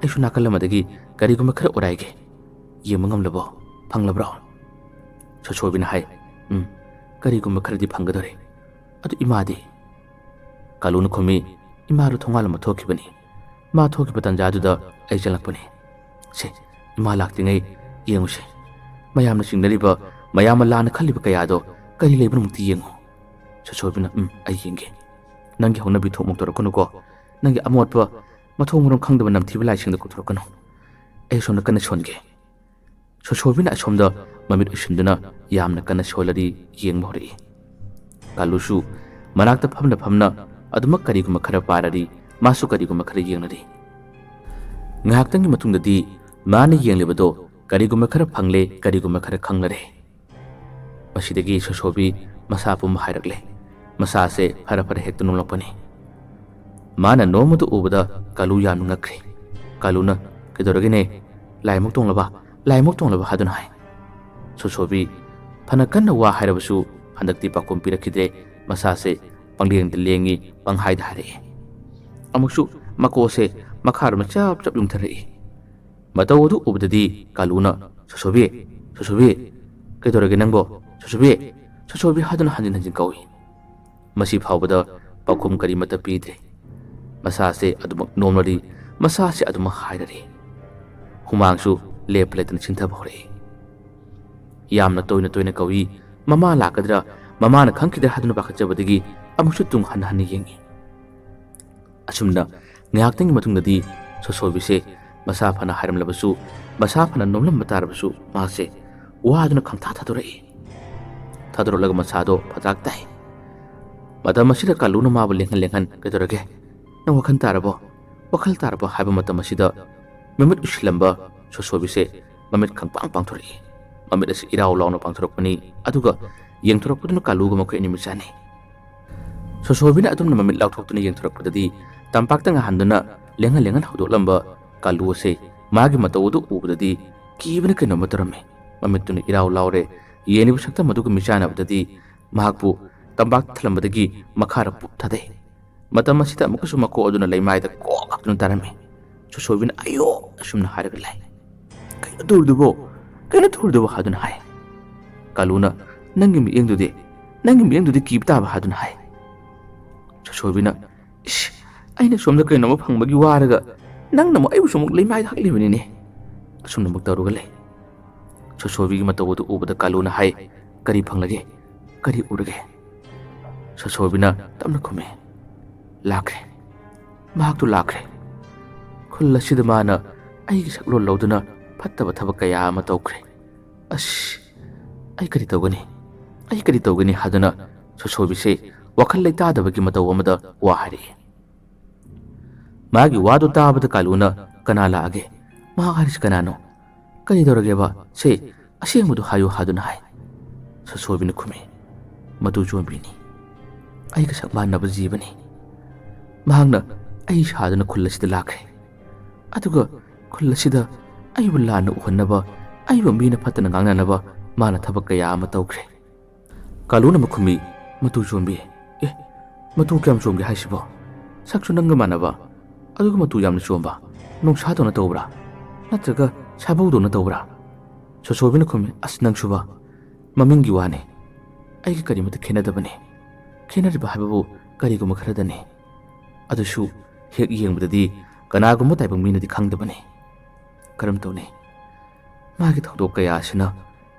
ꯑꯩꯁꯨ ꯅꯥꯀꯜ ꯑꯃꯗꯒꯤ ꯀꯔꯤꯒꯨꯝꯕ ꯈꯔ ꯑꯣꯔꯥꯏꯒꯦ꯫ ꯌꯦꯡꯕ ꯉꯝꯂꯕꯣ? ꯐꯪꯂꯕ꯭ꯔꯣ?" ꯁꯣꯁꯣꯕꯤꯅ ꯍꯥꯏ, "ꯎꯝ, ꯀꯔꯤꯒꯨꯝꯕ ꯈꯔꯗꯤ ꯐꯪꯒꯗꯧꯔꯦ꯫ ꯑꯗꯨ ꯏꯃꯥꯗꯤ?" ꯀꯥꯂꯨꯅ ꯈꯨꯝꯃꯤ, "ꯏꯃꯥꯗꯨ ꯊꯣꯡꯒꯥꯜ ꯑꯃ ꯊꯣꯛꯈꯤꯕꯅꯤ꯫ ꯃꯥ ꯊꯣꯛꯈꯤꯕ ꯇꯥꯟꯖꯥꯗꯨꯗ ꯑꯩ ꯆꯪꯂꯛꯄꯅꯤ꯫ ꯁꯦ, ꯏꯃꯥ ꯂꯥꯛꯇ꯭ꯔꯤꯉꯩ ꯌꯦꯡꯉꯨꯁꯦ꯫ ꯃꯌꯥꯝꯅ ꯆꯤꯡꯅꯔꯤꯕ, ꯃꯌꯥꯝꯅ ꯂꯥꯟꯅ ꯈꯜꯂꯤꯕ ꯀꯌꯥꯗꯣ ꯀꯔꯤ ꯂꯩꯕꯅꯣ ꯑꯃꯨꯛꯇ ꯌꯦꯡꯉꯨ꯫" ꯁꯣꯁꯣꯕꯤꯅ, "ꯎꯝ, ꯑꯩ ꯌꯦꯡꯒꯦ꯫ ꯅꯪꯒꯤ ꯍꯧꯅꯕꯤ ꯊꯣꯛꯃꯣꯛ ꯇꯧꯔꯛꯀꯅꯨꯀꯣ꯫ ꯅꯪꯒꯤ ꯑꯃꯣꯠꯄ, ꯃꯊꯣꯡ ꯃꯔꯝ ꯈꯪꯗꯕ ꯅꯝꯊꯤꯕ ꯂꯥꯏꯁꯤꯡꯗ ꯀꯣꯛꯊꯣꯔꯛꯀꯅꯨ꯫ ꯑꯩ ꯁꯣꯝꯗ ꯀꯟꯅ ꯁꯣꯟꯒꯦ꯫" ꯁꯣꯁꯣꯕꯤꯅ ꯑꯁꯣꯝꯗ ꯃꯃꯤꯠ ꯎꯏꯁꯤꯟꯗꯨꯅ ꯌꯥꯝꯅ ꯀꯟꯅ ꯁꯣꯜꯂꯔꯤ ꯌꯦꯡꯕ ꯍꯧꯔꯛꯏ꯫ ꯀꯥꯂꯨꯁꯨ ꯃꯅꯥꯛꯇ ꯐꯝꯅ ꯐꯝꯅ ꯑꯗꯨꯃꯛ ꯀꯔꯤꯒꯨꯝꯕ ꯈꯔ ꯄꯥꯔꯔꯤ, ꯃꯥꯁꯨ ꯀꯔꯤꯒꯨꯝꯕ ꯈꯔ ꯌꯦꯡꯂꯔꯤ꯫ ꯉꯥꯏꯍꯥꯛꯇꯪꯒꯤ ꯃꯇꯨꯡꯗꯗꯤ ꯃꯥꯅ ꯌꯦꯡꯂꯤꯕꯗꯣ ꯀꯔꯤꯒꯨꯝꯕ ꯈꯔ ꯐꯪꯂꯦ, ꯀꯔꯤꯒꯨꯝꯕ ꯈꯔ ꯈꯪꯂꯔꯦ꯫ ꯃꯁꯤꯗꯒꯤ ꯁꯣꯁꯣꯕꯤ ꯃꯁꯥ ꯄꯨꯝꯕ ꯍꯥꯏꯔꯛꯂꯦ꯫ ꯃꯁꯥꯁꯦ ꯐꯔ ꯐꯔ ꯍꯦꯛꯇ ꯅꯣꯡꯂꯛꯄꯅꯤ꯫ ꯃꯥꯅ ꯅꯣꯡꯃꯗꯨ ꯎꯕꯗ ꯀꯥꯂꯨ ꯌꯥꯝꯅ ꯉꯛꯈ꯭ꯔꯦ꯫ ꯀꯥꯂꯨꯅ, "ꯀꯩꯗꯧꯔꯒꯦꯅꯦ? ꯂꯥꯏꯃꯨꯛ ꯇꯣꯡꯂꯕ? ꯂꯥꯏꯃꯨꯛ ꯇꯣꯡꯂꯕ?" ꯍꯥꯏꯗꯨꯅ ꯍꯥꯏ꯫ ꯁꯣꯁꯣꯕꯤ ꯐꯅ ꯀꯟꯅ ꯋꯥ ꯍꯥꯏꯔꯕꯁꯨ ꯍꯟꯗꯛꯇꯤ ꯄꯥꯎꯈꯨꯝ ꯄꯤꯔꯛꯈꯤꯗ꯭ꯔꯦ꯫ ꯃꯁꯥꯁꯦ ꯄꯪꯂꯦꯡꯗ ꯂꯦꯡꯉꯤ, ꯄꯪꯍꯥꯏꯗ ꯍꯥꯏꯔꯛꯏ꯫ ꯑꯃꯨꯛꯁꯨ ꯃꯀꯣꯛꯁꯦ ꯃꯈꯥꯔꯣꯝꯗ ꯆꯞ ꯆꯞ ꯌꯨꯡꯊꯔꯛꯏ꯫ ꯃꯇꯧ ꯑꯗꯨ ꯎꯕꯗꯗꯤ ꯀꯥꯂꯨꯅ, "ꯁꯣꯁꯣꯕꯤ, ꯁꯣꯁꯣꯕꯤ, ꯀꯩꯗꯧꯔꯒꯦ ꯅꯪꯕꯣ? ꯁꯣꯁꯣꯕꯤ, ꯁꯣꯁꯣꯕꯤ" ꯍꯥꯏꯗꯨꯅ ꯍꯟꯖꯤꯟ ꯍꯟꯖꯤꯟ ꯀꯧꯏ꯫ ꯃꯁꯤ ꯐꯥꯎꯕꯗ ꯄꯥꯎꯈꯨꯝ ꯀꯔꯤꯃꯠꯇ ꯄꯤꯗ꯭ꯔꯦ꯫ ꯃꯁꯥꯁꯦ ꯑꯗꯨꯃꯛ ꯅꯣꯝꯂꯔꯤ, ꯃꯁꯥꯁꯦ ꯑꯗꯨꯃꯛ ꯍꯥꯏꯔꯔꯤ꯫ ꯍꯨꯃꯥꯡꯁꯨ ꯂꯦꯞꯄ ꯂꯩꯇꯅ ꯆꯤꯡꯊꯕ ꯍꯧꯔꯛꯏ꯫ ꯌꯥꯝꯅ ꯇꯣꯏꯅ ꯇꯣꯏꯅ ꯀꯧꯏ꯫ ꯃꯃꯥ ꯂꯥꯛꯀꯗ꯭ꯔꯥ, ꯃꯃꯥꯅ ꯈꯪꯈꯤꯗ꯭ꯔꯥ ꯍꯥꯏꯗꯨꯅ ꯄꯥꯈꯠꯆꯕꯗꯒꯤ ꯑꯃꯨꯛꯁꯨ ꯇꯨꯡ ꯍꯟꯅ ꯍꯟꯅ ꯌꯦꯡꯉꯤ꯫ ꯑꯁꯨꯝꯅ ꯉꯥꯏꯍꯥꯛꯇꯪꯒꯤ ꯃꯇꯨꯡꯗꯗꯤ ꯁꯣꯁꯣꯕꯤꯁꯦ ꯃꯁꯥ ꯐꯅ ꯍꯥꯏꯔꯝꯂꯕꯁꯨ, ꯃꯁꯥ ꯐꯅ ꯅꯣꯝꯂꯝꯕ ꯇꯥꯔꯕꯁꯨ, ꯃꯍꯥꯛꯁꯦ ꯋꯥꯗꯨꯅ ꯈꯪꯊꯥ ꯊꯥꯗꯣꯔꯛꯏ꯫ ꯊꯥꯗꯣꯔꯛꯂꯒ ꯃꯁꯥꯗꯣ ꯐꯖꯥꯛ ꯇꯥꯏ꯫ ꯃꯇꯝ ꯑꯁꯤꯗ ꯀꯥꯂꯨꯅ ꯃꯥꯕꯨ ꯂꯦꯡꯍꯟ ꯂꯦꯡꯍꯟ, "ꯀꯩꯗꯧꯔꯒꯦ? ꯅꯪ ꯋꯥꯈꯜ ꯇꯥꯔꯕꯣ? ꯋꯥꯈꯜ ꯇꯥꯔꯕꯣ?" ꯍꯥꯏꯕ ꯃꯇꯝ ꯑꯁꯤꯗ ꯃꯃꯤꯠ ꯎꯏꯁꯤꯜꯂꯝꯕ ꯁꯣꯁꯣꯕꯤꯁꯦ ꯃꯃꯤꯠ ꯈꯪꯄꯥꯡ ꯄꯥꯡꯊꯣꯔꯛꯏ꯫ ꯃꯃꯤꯠ ꯑꯁꯤ ꯏꯔꯥꯎ ꯂꯥꯎꯅ ꯄꯥꯡꯊꯣꯔꯛꯄꯅꯤ, ꯑꯗꯨꯒ ꯌꯦꯡꯊꯣꯔꯛꯄꯗꯨꯅ ꯀꯥꯂꯨꯒ ꯃꯈꯣꯏ ꯑꯅꯤ ꯃꯤꯠ ꯆꯥꯟꯅꯩ꯫ ꯁꯣꯁꯣꯕꯤꯅ ꯑꯗꯨꯝꯅ ꯃꯃꯤꯠ ꯂꯥꯎꯊꯣꯛꯇꯨꯅ ꯌꯦꯡꯊꯣꯔꯛꯄꯗꯗꯤ, ꯇꯝꯄꯥꯛꯇ ꯉꯍꯥꯟꯗꯨꯅ ꯂꯦꯡꯍꯟ ꯂꯦꯡꯍꯟ ꯍꯧꯗꯣꯛꯂꯝꯕ ꯀꯥꯂꯨ ꯑꯁꯦ ꯃꯥꯒꯤ ꯃꯇꯧ ꯑꯗꯨ ꯎꯕꯗꯗꯤ ꯀꯤꯕꯅ ꯀꯩꯅꯣꯝꯃ ꯇꯧꯔꯝꯃꯤ꯫ ꯃꯃꯤꯠꯇꯨꯅ ꯏꯔꯥꯎ ꯂꯥꯎꯔꯦ꯫ ꯌꯦꯡꯂꯤꯕ ꯁꯛꯇꯝ ꯑꯗꯨꯒ ꯃꯤꯆꯥꯟꯅꯕꯗꯗꯤ ꯃꯍꯥꯛꯄꯨ ꯇꯝꯄꯥꯛꯇ ꯊꯜꯂꯝꯕꯗꯒꯤ ꯃꯈꯥꯗ ꯄꯨꯞ ꯊꯥꯗꯩ꯫ ꯃꯇꯝ ꯑꯁꯤꯗ ꯑꯃꯨꯛꯀꯁꯨ ꯃꯀꯣꯛ ꯑꯗꯨꯅ ꯂꯩꯃꯥꯏꯗ ꯀꯣꯛ ꯍꯥꯞꯇꯨꯅ ꯇꯥꯔꯝꯃꯤ꯫ ꯁꯣꯁꯣꯕꯤꯅ "ꯑꯌꯣ!" ꯑꯁꯨꯝꯅ ꯍꯥꯏꯔꯒ ꯂꯩ꯫ "ꯀꯩꯅꯣ ꯇꯧꯔꯤꯗꯨꯕꯣ? ꯀꯩꯅꯣ ꯇꯧꯔꯤꯗꯨꯕꯣ?" ꯍꯥꯏꯗꯨꯅ ꯍꯥꯏ꯫ ꯀꯥꯂꯨꯅ, "ꯅꯪꯒꯤ ꯃꯤꯠꯌꯦꯡꯗꯨꯗꯤ, ꯅꯪꯒꯤ ꯃꯤꯠꯌꯦꯡꯗꯨꯗꯤ ꯀꯤꯕ ꯇꯥꯕ?" ꯍꯥꯏꯗꯨꯅ ꯍꯥꯏ꯫ ꯁꯣꯁꯣꯕꯤꯅ, "ꯏꯁ, ꯑꯩꯅ ꯁꯣꯝꯗ ꯀꯩꯅꯣꯝꯃ ꯐꯪꯕꯒꯤ ꯋꯥꯔꯒ ꯅꯪꯅ ꯑꯃꯨꯛ ꯑꯩꯕꯨꯁꯨ ꯑꯃꯨꯛ ꯂꯩꯃꯥꯏꯗ ꯍꯛꯂꯤꯕꯅꯤꯅꯦ?" ꯑꯁꯨꯝꯅ ꯑꯃꯨꯛ ꯇꯧꯔꯒ ꯂꯩ꯫ ꯁꯣꯁꯣꯕꯤꯒꯤ ꯃꯇꯧ ꯑꯗꯨ ꯎꯕꯗ ꯀꯥꯂꯨꯅ ꯍꯥꯏ, "ꯀꯔꯤ ꯐꯪꯂꯒꯦ? ꯀꯔꯤ ꯎꯔꯒꯦ?" ꯁꯣꯁꯣꯕꯤꯅ ꯇꯞꯅ ꯈꯨꯝꯃꯤ, "ꯂꯥꯛꯈ꯭ꯔꯦ꯫ ꯃꯍꯥꯛꯇꯨ ꯂꯥꯛꯈ꯭ꯔꯦ꯫ ꯈꯨꯜ ꯑꯁꯤꯗ ꯃꯥꯅ ꯑꯩꯒꯤ ꯁꯛꯂꯣꯟ ꯂꯧꯗꯨꯅ ꯐꯠꯇꯕ ꯊꯕꯛ ꯀꯌꯥ ꯑꯃ ꯇꯧꯈ꯭ꯔꯦ꯫ ꯑꯁ, ꯑꯩ ꯀꯔꯤ ꯇꯧꯒꯅꯤ? ꯑꯩ ꯀꯔꯤ ꯇꯧꯒꯅꯤ?" ꯍꯥꯏꯗꯨꯅ ꯁꯣꯁꯣꯕꯤꯁꯦ ꯋꯥꯈꯜ ꯂꯩꯇꯥꯗꯕꯒꯤ ꯃꯇꯧ ꯑꯃꯗ ꯋꯥ ꯍꯥꯏꯔꯛꯏ꯫ ꯃꯥꯒꯤ ꯋꯥꯗꯨ ꯇꯥꯕꯗ ꯀꯥꯂꯨꯅ, "ꯀꯅꯥ ꯂꯥꯛꯑꯒꯦ? ꯃꯍꯥꯛ ꯍꯥꯏꯔꯤꯁꯤ ꯀꯅꯥꯅꯣ? ꯀꯔꯤ ꯇꯧꯔꯒꯦꯕ? ꯁꯦ, ꯑꯁꯦꯡꯕꯗꯨ ꯍꯥꯏꯌꯨ" ꯍꯥꯏꯗꯨꯅ ꯍꯥꯏ꯫ ꯁꯣꯁꯣꯕꯤꯅ ꯈꯨꯝꯃꯤ, "ꯃꯇꯨ ꯆꯣꯝꯕꯤꯅꯤ꯫ ꯑꯩꯒ ꯁꯛ ꯃꯥꯟꯅꯕ ꯖꯤꯕꯅꯤ꯫ ꯃꯍꯥꯛꯅ ꯑꯩ ꯁꯥꯗꯨꯅ ꯈꯨꯜ ꯑꯁꯤꯗ ꯂꯥꯛꯈ꯭ꯔꯦ꯫ ꯑꯗꯨꯒ ꯈꯨꯜ ꯑꯁꯤꯗ ꯑꯩꯕꯨ ꯂꯥꯟꯅ ꯎꯍꯟꯅꯕ, ꯑꯩꯕꯨ ꯃꯤꯅ ꯐꯠꯇꯅ ꯉꯥꯡꯅꯅꯕ ꯃꯥꯅ ꯊꯕꯛ ꯀꯌꯥ ꯑꯃ ꯇꯧꯈ꯭ꯔꯦ꯫" ꯀꯥꯂꯨꯅ ꯑꯃꯨꯛ ꯈꯨꯝꯃꯤ, "ꯃꯇꯨ ꯆꯣꯝꯕꯤ꯫ ꯑꯦ, ꯃꯇꯨ ꯀꯌꯥꯝ ꯆꯣꯝꯒꯦ ꯍꯥꯏꯁꯤꯕꯣ? ꯁꯛꯁꯨ ꯅꯪꯒ ꯃꯥꯟꯅꯕ, ꯑꯗꯨꯒ ꯃꯇꯨ ꯌꯥꯝꯅ ꯆꯣꯝꯕ꯫ ꯅꯣꯡꯁꯥꯗꯧꯅ ꯇꯧꯕ꯭ꯔꯥ? ꯅꯠꯇ꯭ꯔꯒ ꯁꯥꯕꯧꯗꯧꯅ ꯇꯧꯕ꯭ꯔꯥ?" ꯁꯣꯁꯣꯕꯤꯅ ꯈꯨꯝꯃꯤ, "ꯑꯁ, ꯅꯪꯁꯨꯕ꯫ ꯃꯃꯤꯡꯒꯤ ꯋꯥꯅꯤ꯫ ꯑꯩꯒ ꯀꯔꯤꯃꯠꯇ ꯈꯦꯠꯅꯗꯕꯅꯤ꯫ ꯈꯦꯠꯅꯔꯤꯕ ꯍꯥꯏꯕꯕꯨ ꯀꯔꯤꯒꯨꯝꯕ ꯈꯔꯗꯅꯤ꯫ ꯑꯗꯨꯁꯨ ꯍꯦꯛ ꯌꯦꯡꯕꯗꯗꯤ ꯀꯅꯥꯒꯨꯝꯕ ꯇꯥꯏꯕꯪ ꯃꯤꯅꯗꯤ ꯈꯪꯗꯕꯅꯤ꯫ ꯀꯔꯝ ꯇꯧꯅꯤ? ꯃꯥꯒꯤ ꯊꯧꯗꯣꯛ ꯀꯌꯥ ꯑꯁꯤꯅ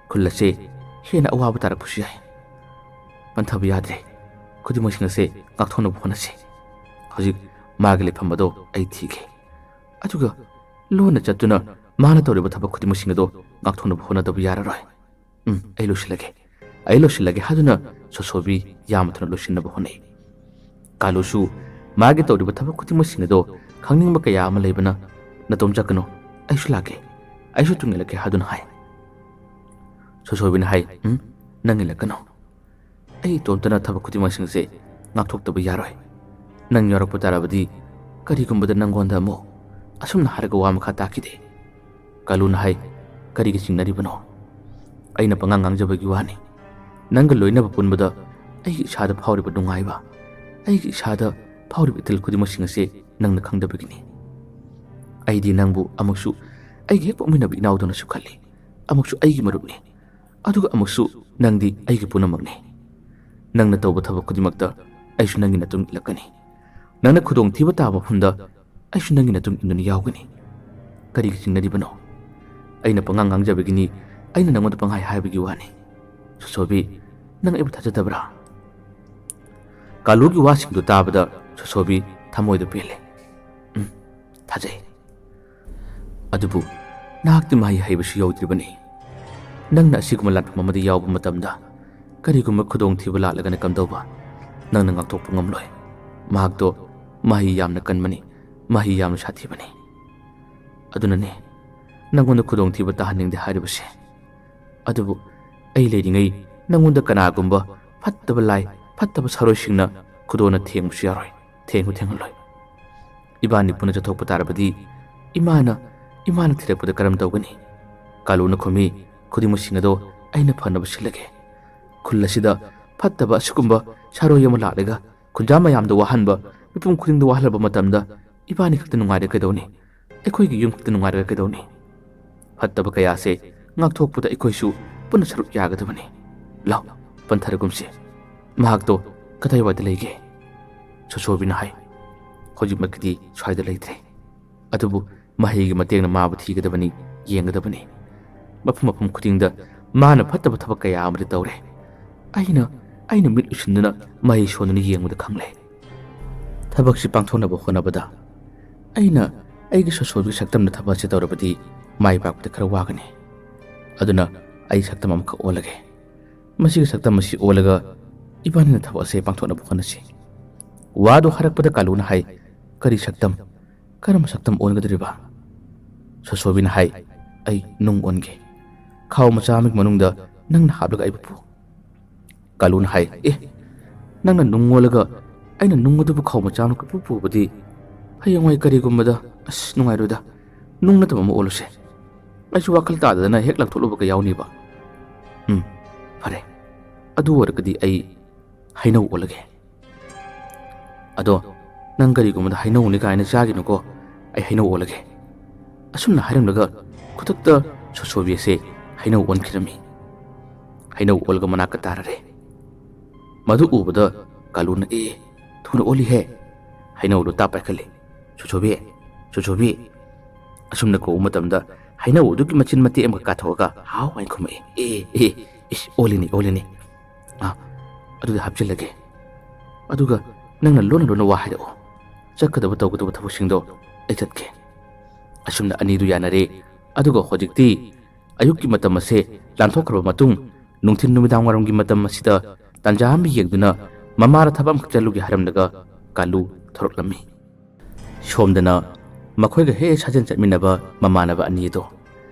ꯈꯨꯜ ꯑꯁꯦ ꯍꯦꯟꯅ ꯑꯋꯥꯕ ꯇꯥꯔꯛꯄꯁꯨ ꯌꯥꯏ꯫ ꯄꯟꯊꯕ ꯌꯥꯗ꯭ꯔꯦ꯫ ꯈꯨꯗꯤꯡꯃꯛꯁꯤꯡ ꯑꯁꯦ ꯉꯥꯛꯊꯣꯛꯅꯕ ꯍꯣꯠꯅꯁꯤ꯫ ꯍꯧꯖꯤꯛ ꯃꯥꯒꯤ ꯂꯩꯐꯝ ꯑꯗꯣ ꯑꯩ ꯊꯤꯒꯦ꯫ ꯑꯗꯨꯒ ꯂꯣꯟꯅ ꯆꯠꯇꯨꯅ ꯃꯥꯅ ꯇꯧꯔꯤꯕ ꯊꯕꯛ ꯈꯨꯗꯤꯡꯃꯛꯁꯤꯡ ꯑꯗꯣ ꯉꯥꯛꯊꯣꯛꯅꯕ ꯍꯣꯠꯅꯗꯕ ꯌꯥꯔꯔꯣꯏ꯫ ꯎꯝ, ꯑꯩ ꯂꯣꯏꯁꯤꯜꯂꯒꯦ꯫ ꯑꯩ ꯂꯣꯏꯁꯤꯜꯂꯒꯦ ꯍꯥꯏꯗꯨꯅ ꯁꯣꯁꯣꯕꯤ ꯌꯥꯝꯅ ꯊꯨꯅ ꯂꯣꯏꯁꯤꯟꯅꯕ ꯍꯣꯠꯅꯩ꯫ ꯀꯥꯂꯨꯁꯨ ꯃꯥꯒꯤ ꯇꯧꯔꯤꯕ ꯊꯕꯛ ꯈꯨꯗꯤꯡꯃꯛꯁꯤꯡ ꯑꯗꯣ ꯈꯪꯅꯤꯡꯕ ꯀꯌꯥ ꯑꯃ ꯂꯩꯕꯅ, "ꯅꯇꯣꯝ ꯆꯠꯀꯅꯨ, ꯑꯩꯁꯨ ꯂꯥꯛꯀꯦ, ꯑꯩꯁꯨ ꯇꯨꯡ ꯏꯜꯂꯛꯀꯦ" ꯍꯥꯏꯗꯨꯅ ꯍꯥꯏ꯫ ꯁꯣꯁꯣꯕꯤꯅ ꯍꯥꯏ, "ꯎꯝ, ꯅꯪ ꯏꯜꯂꯛꯀꯅꯨ꯫ ꯑꯩ ꯏꯇꯣꯝꯇꯅ ꯊꯕꯛ ꯈꯨꯗꯤꯡꯃꯛꯁꯤꯡꯁꯦ ꯉꯥꯛꯊꯣꯛꯇꯕ ꯌꯥꯔꯣꯏ꯫ ꯅꯪ ꯌꯥꯎꯔꯛꯄ ꯇꯥꯔꯕꯗꯤ ꯀꯔꯤꯒꯨꯝꯕꯗ ꯅꯪꯉꯣꯟꯗ ꯑꯃꯨꯛ" ꯑꯁꯨꯝꯅ ꯍꯥꯏꯔꯒ ꯋꯥ ꯃꯈꯥ ꯇꯥꯈꯤꯗꯦ꯫ ꯀꯥꯂꯨꯅ ꯍꯥꯏ, "ꯀꯔꯤꯒꯤ ꯆꯤꯡꯅꯔꯤꯕꯅꯣ? ꯑꯩꯅ ꯄꯉꯥꯡ ꯉꯥꯡꯖꯕꯒꯤ ꯋꯥꯅꯤ꯫ ꯅꯪꯒ ꯂꯣꯏꯅꯕ ꯄꯨꯟꯕꯗ ꯑꯩꯒꯤ ꯏꯁꯥꯗ ꯐꯥꯎꯔꯤꯕ ꯅꯨꯡꯉꯥꯏꯕ, ꯑꯩꯒꯤ ꯏꯁꯥꯗ ꯐꯥꯎꯔꯤꯕ ꯏꯊꯤꯜ ꯈꯨꯗꯤꯡꯃꯛꯁꯤꯡ ꯑꯁꯤ ꯅꯪꯅ ꯈꯪꯗꯕꯒꯤꯅꯤ꯫ ꯑꯩꯗꯤ ꯅꯪꯕꯨ ꯑꯃꯨꯛꯁꯨ ꯑꯩꯒꯤ ꯍꯦꯛ ꯄꯣꯛꯃꯤꯟꯅꯕ ꯏꯅꯥꯎꯗꯧꯅꯁꯨ ꯈꯜꯂꯤ, ꯑꯃꯨꯛꯁꯨ ꯑꯩꯒꯤ ꯃꯔꯨꯞꯅꯤ, ꯑꯗꯨꯒ ꯑꯃꯨꯛꯁꯨ ꯅꯪꯗꯤ ꯑꯩꯒꯤ ꯄꯨꯝꯅꯃꯛꯅꯤ꯫ ꯅꯪꯅ ꯇꯧꯕ ꯊꯕꯛ ꯈꯨꯗꯤꯡꯃꯛꯇ ꯑꯩꯁꯨ ꯅꯪꯒꯤ ꯅꯇꯨꯡ ꯏꯜꯂꯛꯀꯅꯤ꯫ ꯅꯪꯅ ꯈꯨꯗꯣꯡꯊꯤꯕ ꯇꯥꯕ ꯃꯐꯝꯗ ꯑꯩꯁꯨ ꯅꯪꯒꯤ ꯅꯇꯨꯡ ꯏꯟꯗꯨꯅ ꯌꯥꯎꯒꯅꯤ꯫ ꯀꯔꯤꯒꯤ ꯆꯤꯡꯅꯔꯤꯕꯅꯣ? ꯑꯩꯅ ꯄꯉꯥꯡ ꯉꯥꯡꯖꯕꯒꯤꯅꯤ, ꯑꯩꯅ ꯅꯪꯉꯣꯟꯗ ꯄꯪꯍꯥꯏ ꯍꯥꯏꯕꯒꯤ ꯋꯥꯅꯤ꯫ ꯁꯣꯁꯣꯕꯤ, ꯅꯪ ꯑꯩꯕꯨ ꯊꯥꯖꯗꯕ꯭ꯔꯥ?" ꯀꯥꯂꯨꯒꯤ ꯋꯥꯁꯤꯡꯗꯨ ꯇꯥꯕꯗ ꯁꯣꯁꯣꯕꯤ ꯊꯃꯣꯏꯗ ꯄꯦꯜꯂꯦ꯫ "ꯎꯝ, ꯊꯥꯖꯩ꯫ ꯑꯗꯨꯕꯨ ꯅꯍꯥꯛꯇꯤ ꯃꯍꯩ ꯍꯩꯕꯁꯨ ꯌꯧꯗ꯭ꯔꯤꯕꯅꯤ꯫ ꯅꯪꯅ ꯑꯁꯤꯒꯨꯝꯕ ꯂꯥꯟꯐꯝ ꯑꯃꯗ ꯌꯥꯎꯕ ꯃꯇꯝꯗ ꯀꯔꯤꯒꯨꯝꯕ ꯈꯨꯗꯣꯡꯊꯤꯕ ꯂꯥꯛꯂꯒꯅ ꯀꯝꯗꯧꯕ? ꯅꯪꯅ ꯉꯥꯛꯊꯣꯛꯄ ꯉꯝꯂꯣꯏ꯫ ꯃꯍꯥꯛꯇꯣ ꯃꯍꯩ ꯌꯥꯝꯅ ꯀꯟꯕꯅꯤ, ꯃꯍꯩ ꯌꯥꯝꯅ ꯁꯥꯊꯤꯕꯅꯤ꯫ ꯑꯗꯨꯅꯅꯦ ꯅꯪꯉꯣꯟꯗ ꯈꯨꯗꯣꯡꯊꯤꯕ ꯇꯥꯍꯟꯅꯤꯡꯗꯦ ꯍꯥꯏꯔꯤꯕꯁꯦ꯫ ꯑꯗꯨꯕꯨ ꯑꯩ ꯂꯩꯔꯤꯉꯩ ꯅꯪꯉꯣꯟꯗ ꯀꯅꯥꯒꯨꯝꯕ ꯐꯠꯇꯕ ꯂꯥꯏ, ꯐꯠꯇꯕ ꯁꯥꯔꯣꯏꯁꯤꯡꯅ ꯈꯨꯗꯣꯟꯅ ꯊꯦꯡꯕꯁꯨ ꯌꯥꯔꯣꯏ, ꯊꯦꯡꯁꯨ ꯊꯦꯡꯍꯜꯂꯣꯏ꯫ ꯏꯕꯥꯅꯤ ꯄꯨꯟꯅ ꯆꯠꯊꯣꯛꯄ ꯇꯥꯔꯕꯗꯤ ꯏꯃꯥꯅ, ꯏꯃꯥꯅ ꯊꯤꯔꯛꯄꯗ ꯀꯔꯝ ꯇꯧꯒꯅꯤ?" ꯀꯥꯂꯨꯅ ꯈꯨꯝꯃꯤ, "ꯈꯨꯗꯤꯡꯃꯛꯁꯤꯡ ꯑꯗꯣ ꯑꯩꯅ ꯐꯅꯕ ꯁꯤꯜꯂꯒꯦ꯫ ꯈꯨꯜ ꯑꯁꯤꯗ ꯐꯠꯇꯕ ꯑꯁꯤꯒꯨꯝꯕ ꯁꯥꯔꯣꯏ ꯑꯃ ꯂꯥꯛꯂꯒ ꯈꯨꯟꯖꯥ ꯃꯌꯥꯝꯗ ꯋꯥꯍꯟꯕ, ꯃꯤꯄꯨꯝ ꯈꯨꯗꯤꯡꯗ ꯋꯥꯍꯜꯂꯕ ꯃꯇꯝꯗ ꯏꯕꯥꯅꯤ ꯈꯛꯇ ꯅꯨꯡꯉꯥꯏꯔꯒ ꯀꯩꯗꯧꯅꯤ? ꯑꯩꯈꯣꯏꯒꯤ ꯌꯨꯝ ꯈꯛꯇ ꯅꯨꯡꯉꯥꯏꯔꯒ ꯀꯩꯗꯧꯅꯤ? ꯐꯠꯇꯕ ꯀꯌꯥꯁꯦ ꯉꯥꯛꯊꯣꯛꯄꯗ ꯑꯩꯈꯣꯏꯁꯨ ꯄꯨꯟꯅ ꯁꯔꯨꯛ ꯌꯥꯒꯗꯕꯅꯤ꯫ ꯂꯥꯎ, ꯄꯟꯊꯔꯒꯨꯝꯁꯤ꯫ ꯃꯍꯥꯛꯇꯣ ꯀꯗꯥꯏꯋꯥꯏꯗ ꯂꯩꯒꯦ?" ꯁꯣꯁꯣꯕꯤꯅ ꯍꯥꯏ, "ꯍꯧꯖꯤꯛꯃꯛꯀꯤꯗꯤ ꯁ꯭ꯋꯥꯏꯗ ꯂꯩꯇ꯭ꯔꯦ꯫ ꯑꯗꯨꯕꯨ ꯃꯍꯩꯒꯤ ꯃꯇꯦꯡꯅ ꯃꯥꯕꯨ ꯊꯤꯒꯗꯕꯅꯤ, ꯌꯦꯡꯒꯗꯕꯅꯤ꯫ ꯃꯐꯝ ꯃꯐꯝ ꯈꯨꯗꯤꯡꯗ ꯃꯥꯅ ꯐꯠꯇꯕ ꯊꯕꯛ ꯀꯌꯥ ꯑꯃꯗꯤ ꯇꯧꯔꯦ꯫ ꯑꯩꯅ, ꯑꯩꯅ ꯃꯤꯠ ꯎꯏꯁꯤꯟꯗꯨꯅ ꯃꯍꯩ ꯁꯣꯟꯗꯨꯅ ꯌꯦꯡꯕꯗ ꯈꯪꯂꯦ꯫ ꯊꯕꯛꯁꯤ ꯄꯥꯡꯊꯣꯛꯅꯕ ꯍꯣꯠꯅꯕꯗ ꯑꯩꯅ ꯑꯩꯒꯤ ꯁꯣꯁꯣꯒꯤ ꯁꯛꯇꯝꯅ ꯊꯕꯛ ꯑꯁꯤ ꯇꯧꯔꯕꯗꯤ ꯃꯥꯏ ꯄꯥꯛꯄꯗ ꯈꯔ ꯋꯥꯒꯅꯤ꯫ ꯑꯗꯨꯅ ꯑꯩ ꯁꯛꯇꯝ ꯑꯃꯈꯛ ꯑꯣꯜꯂꯒꯦ꯫ ꯃꯁꯤꯒꯤ ꯁꯛꯇꯝ ꯑꯁꯤ ꯑꯣꯜꯂꯒ ꯏꯕꯥꯅꯤꯅ ꯊꯕꯛ ꯑꯁꯦ ꯄꯥꯡꯊꯣꯛꯅꯕ ꯍꯣꯠꯅꯁꯤ꯫ ꯋꯥꯗꯨ ꯍꯥꯏꯔꯛꯄꯗ ꯀꯥꯂꯨꯅ ꯍꯥꯏ, "ꯀꯔꯤ ꯁꯛꯇꯝ? ꯀꯔꯝꯕ ꯁꯛꯇꯝ ꯑꯣꯟꯒꯗꯧꯔꯤꯕ?" ꯁꯣꯁꯣꯕꯤꯅ ꯍꯥꯏ, "ꯑꯩ ꯅꯨꯡ ꯑꯣꯟꯒꯦ꯫ ꯈꯥꯎ ꯃꯆꯥ ꯑꯃꯒꯤ ꯃꯅꯨꯡꯗ ꯅꯪꯅ ꯍꯥꯞꯂꯒ ꯑꯩꯕꯨ ꯄꯨ꯫" ꯀꯥꯂꯨꯅ ꯍꯥꯏ, "ꯑꯦ, ꯅꯪꯅ ꯅꯨꯡ ꯑꯣꯜꯂꯒ ꯑꯩꯅ ꯅꯨꯡ ꯑꯗꯨꯕꯨ ꯈꯥꯎ ꯃꯆꯥ ꯑꯃ ꯄꯨ ꯄꯨꯕꯗꯤ ꯍꯌꯦꯡꯋꯥꯏ ꯀꯔꯤꯒꯨꯝꯕꯗ ꯑꯁ ꯅꯨꯡꯉꯥꯏꯔꯣꯏꯗ꯫ ꯅꯨꯡ ꯅꯠꯇꯕ ꯑꯃ ꯑꯣꯜꯂꯨꯁꯦ꯫ ꯑꯩꯁꯨ ꯋꯥꯈꯜ ꯇꯥꯗꯗꯅ ꯍꯦꯛ ꯂꯪꯊꯣꯛꯂꯨꯕꯒ ꯌꯥꯎꯅꯤꯕ꯫ ꯎꯝ, ꯐꯔꯦ꯫ ꯑꯗꯨ ꯑꯣꯏꯔꯒꯗꯤ ꯑꯩ ꯍꯩꯅꯧ ꯑꯣꯜꯂꯒꯦ꯫ ꯑꯗꯣ ꯅꯪ ꯀꯔꯤꯒꯨꯝꯕꯗ ꯍꯩꯅꯧꯅꯤ ꯀꯥꯏꯅ ꯆꯥꯒꯤꯅꯨꯀꯣ, ꯑꯩ ꯍꯩꯅꯧ ꯑꯣꯜꯂꯒꯦ꯫" ꯑꯁꯨꯝꯅ ꯍꯥꯏꯔꯝꯂꯒ ꯈꯨꯗꯛꯇ ꯁꯣꯁꯣꯕꯤ ꯑꯁꯦ ꯍꯩꯅꯧ ꯑꯣꯟꯈꯤꯔꯝꯃꯤ꯫ ꯍꯩꯅꯧ ꯑꯣꯜꯂꯒ ꯃꯅꯥꯛꯇ ꯇꯥꯔꯔꯦ꯫ ꯃꯗꯨ ꯎꯕꯗ ꯀꯥꯂꯨꯅ, "ꯑꯦ, ꯊꯨꯅ ꯑꯣꯜꯂꯤꯍꯦ!" ꯍꯩꯅꯧꯗꯨ ꯇꯥꯞ ꯄꯥꯏꯈꯠꯂꯦ꯫ "ꯁꯣꯁꯣꯕꯤ, ꯁꯣꯁꯣꯕꯤ!" ꯑꯁꯨꯝꯅ ꯀꯧꯕ ꯃꯇꯝꯗ ꯍꯩꯅꯧ ꯑꯗꯨꯒꯤ ꯃꯆꯤꯟ ꯃꯇꯦꯛ ꯑꯃꯒ ꯀꯥꯊꯣꯛꯑꯒ ꯍꯥꯎ ꯍꯥꯏꯅ ꯈꯨꯝꯃꯛꯏ꯫ "ꯑꯦ, ꯑꯦ, ꯏꯁ, ꯑꯣꯜꯂꯤꯅꯤ, ꯑꯣꯜꯂꯤꯅꯤ꯫ ꯑꯥ, ꯑꯗꯨꯗꯤ ꯍꯥꯞꯆꯤꯜꯂꯒꯦ꯫ ꯑꯗꯨꯒ ꯅꯪꯅ ꯂꯣꯟꯅ ꯂꯣꯟꯅ ꯋꯥ ꯍꯥꯏꯔꯛꯑꯣ꯫ ꯆꯠꯀꯗꯕ ꯇꯧꯒꯗꯕ ꯊꯕꯛꯁꯤꯡꯗꯣ ꯑꯩ ꯆꯠꯀꯦ꯫" ꯑꯁꯨꯝꯅ ꯑꯅꯤꯗꯨ ꯌꯥꯅꯔꯦ꯫ ꯑꯗꯨꯒ ꯍꯧꯖꯤꯛꯇꯤ ꯑꯌꯨꯛꯀꯤ ꯃꯇꯝ ꯑꯁꯦ ꯂꯥꯟꯊꯣꯛꯈ꯭ꯔꯕ ꯃꯇꯨꯡ, ꯅꯨꯡꯊꯤꯜ ꯅꯨꯃꯤꯗꯥꯡ ꯋꯥꯏꯔꯝꯒꯤ ꯃꯇꯝ ꯑꯁꯤꯗ ꯇꯥꯟꯖꯥ ꯑꯃ ꯌꯦꯡꯗꯨꯅ ꯃꯃꯥꯗ ꯊꯕꯛ ꯑꯃꯈꯛ ꯆꯠꯂꯨꯒꯦ ꯍꯥꯏꯔꯝꯂꯒ ꯀꯥꯂꯨ ꯊꯣꯔꯛꯂꯝꯃꯤ꯫ ꯁꯣꯝꯗꯅ ꯃꯈꯣꯏꯒ ꯍꯦꯛ ꯍꯦꯛ ꯁꯥꯖꯦꯜ ꯆꯠꯃꯤꯟꯅꯕ ꯃꯃꯥꯟꯅꯕ ꯑꯅꯤ ꯑꯗꯣ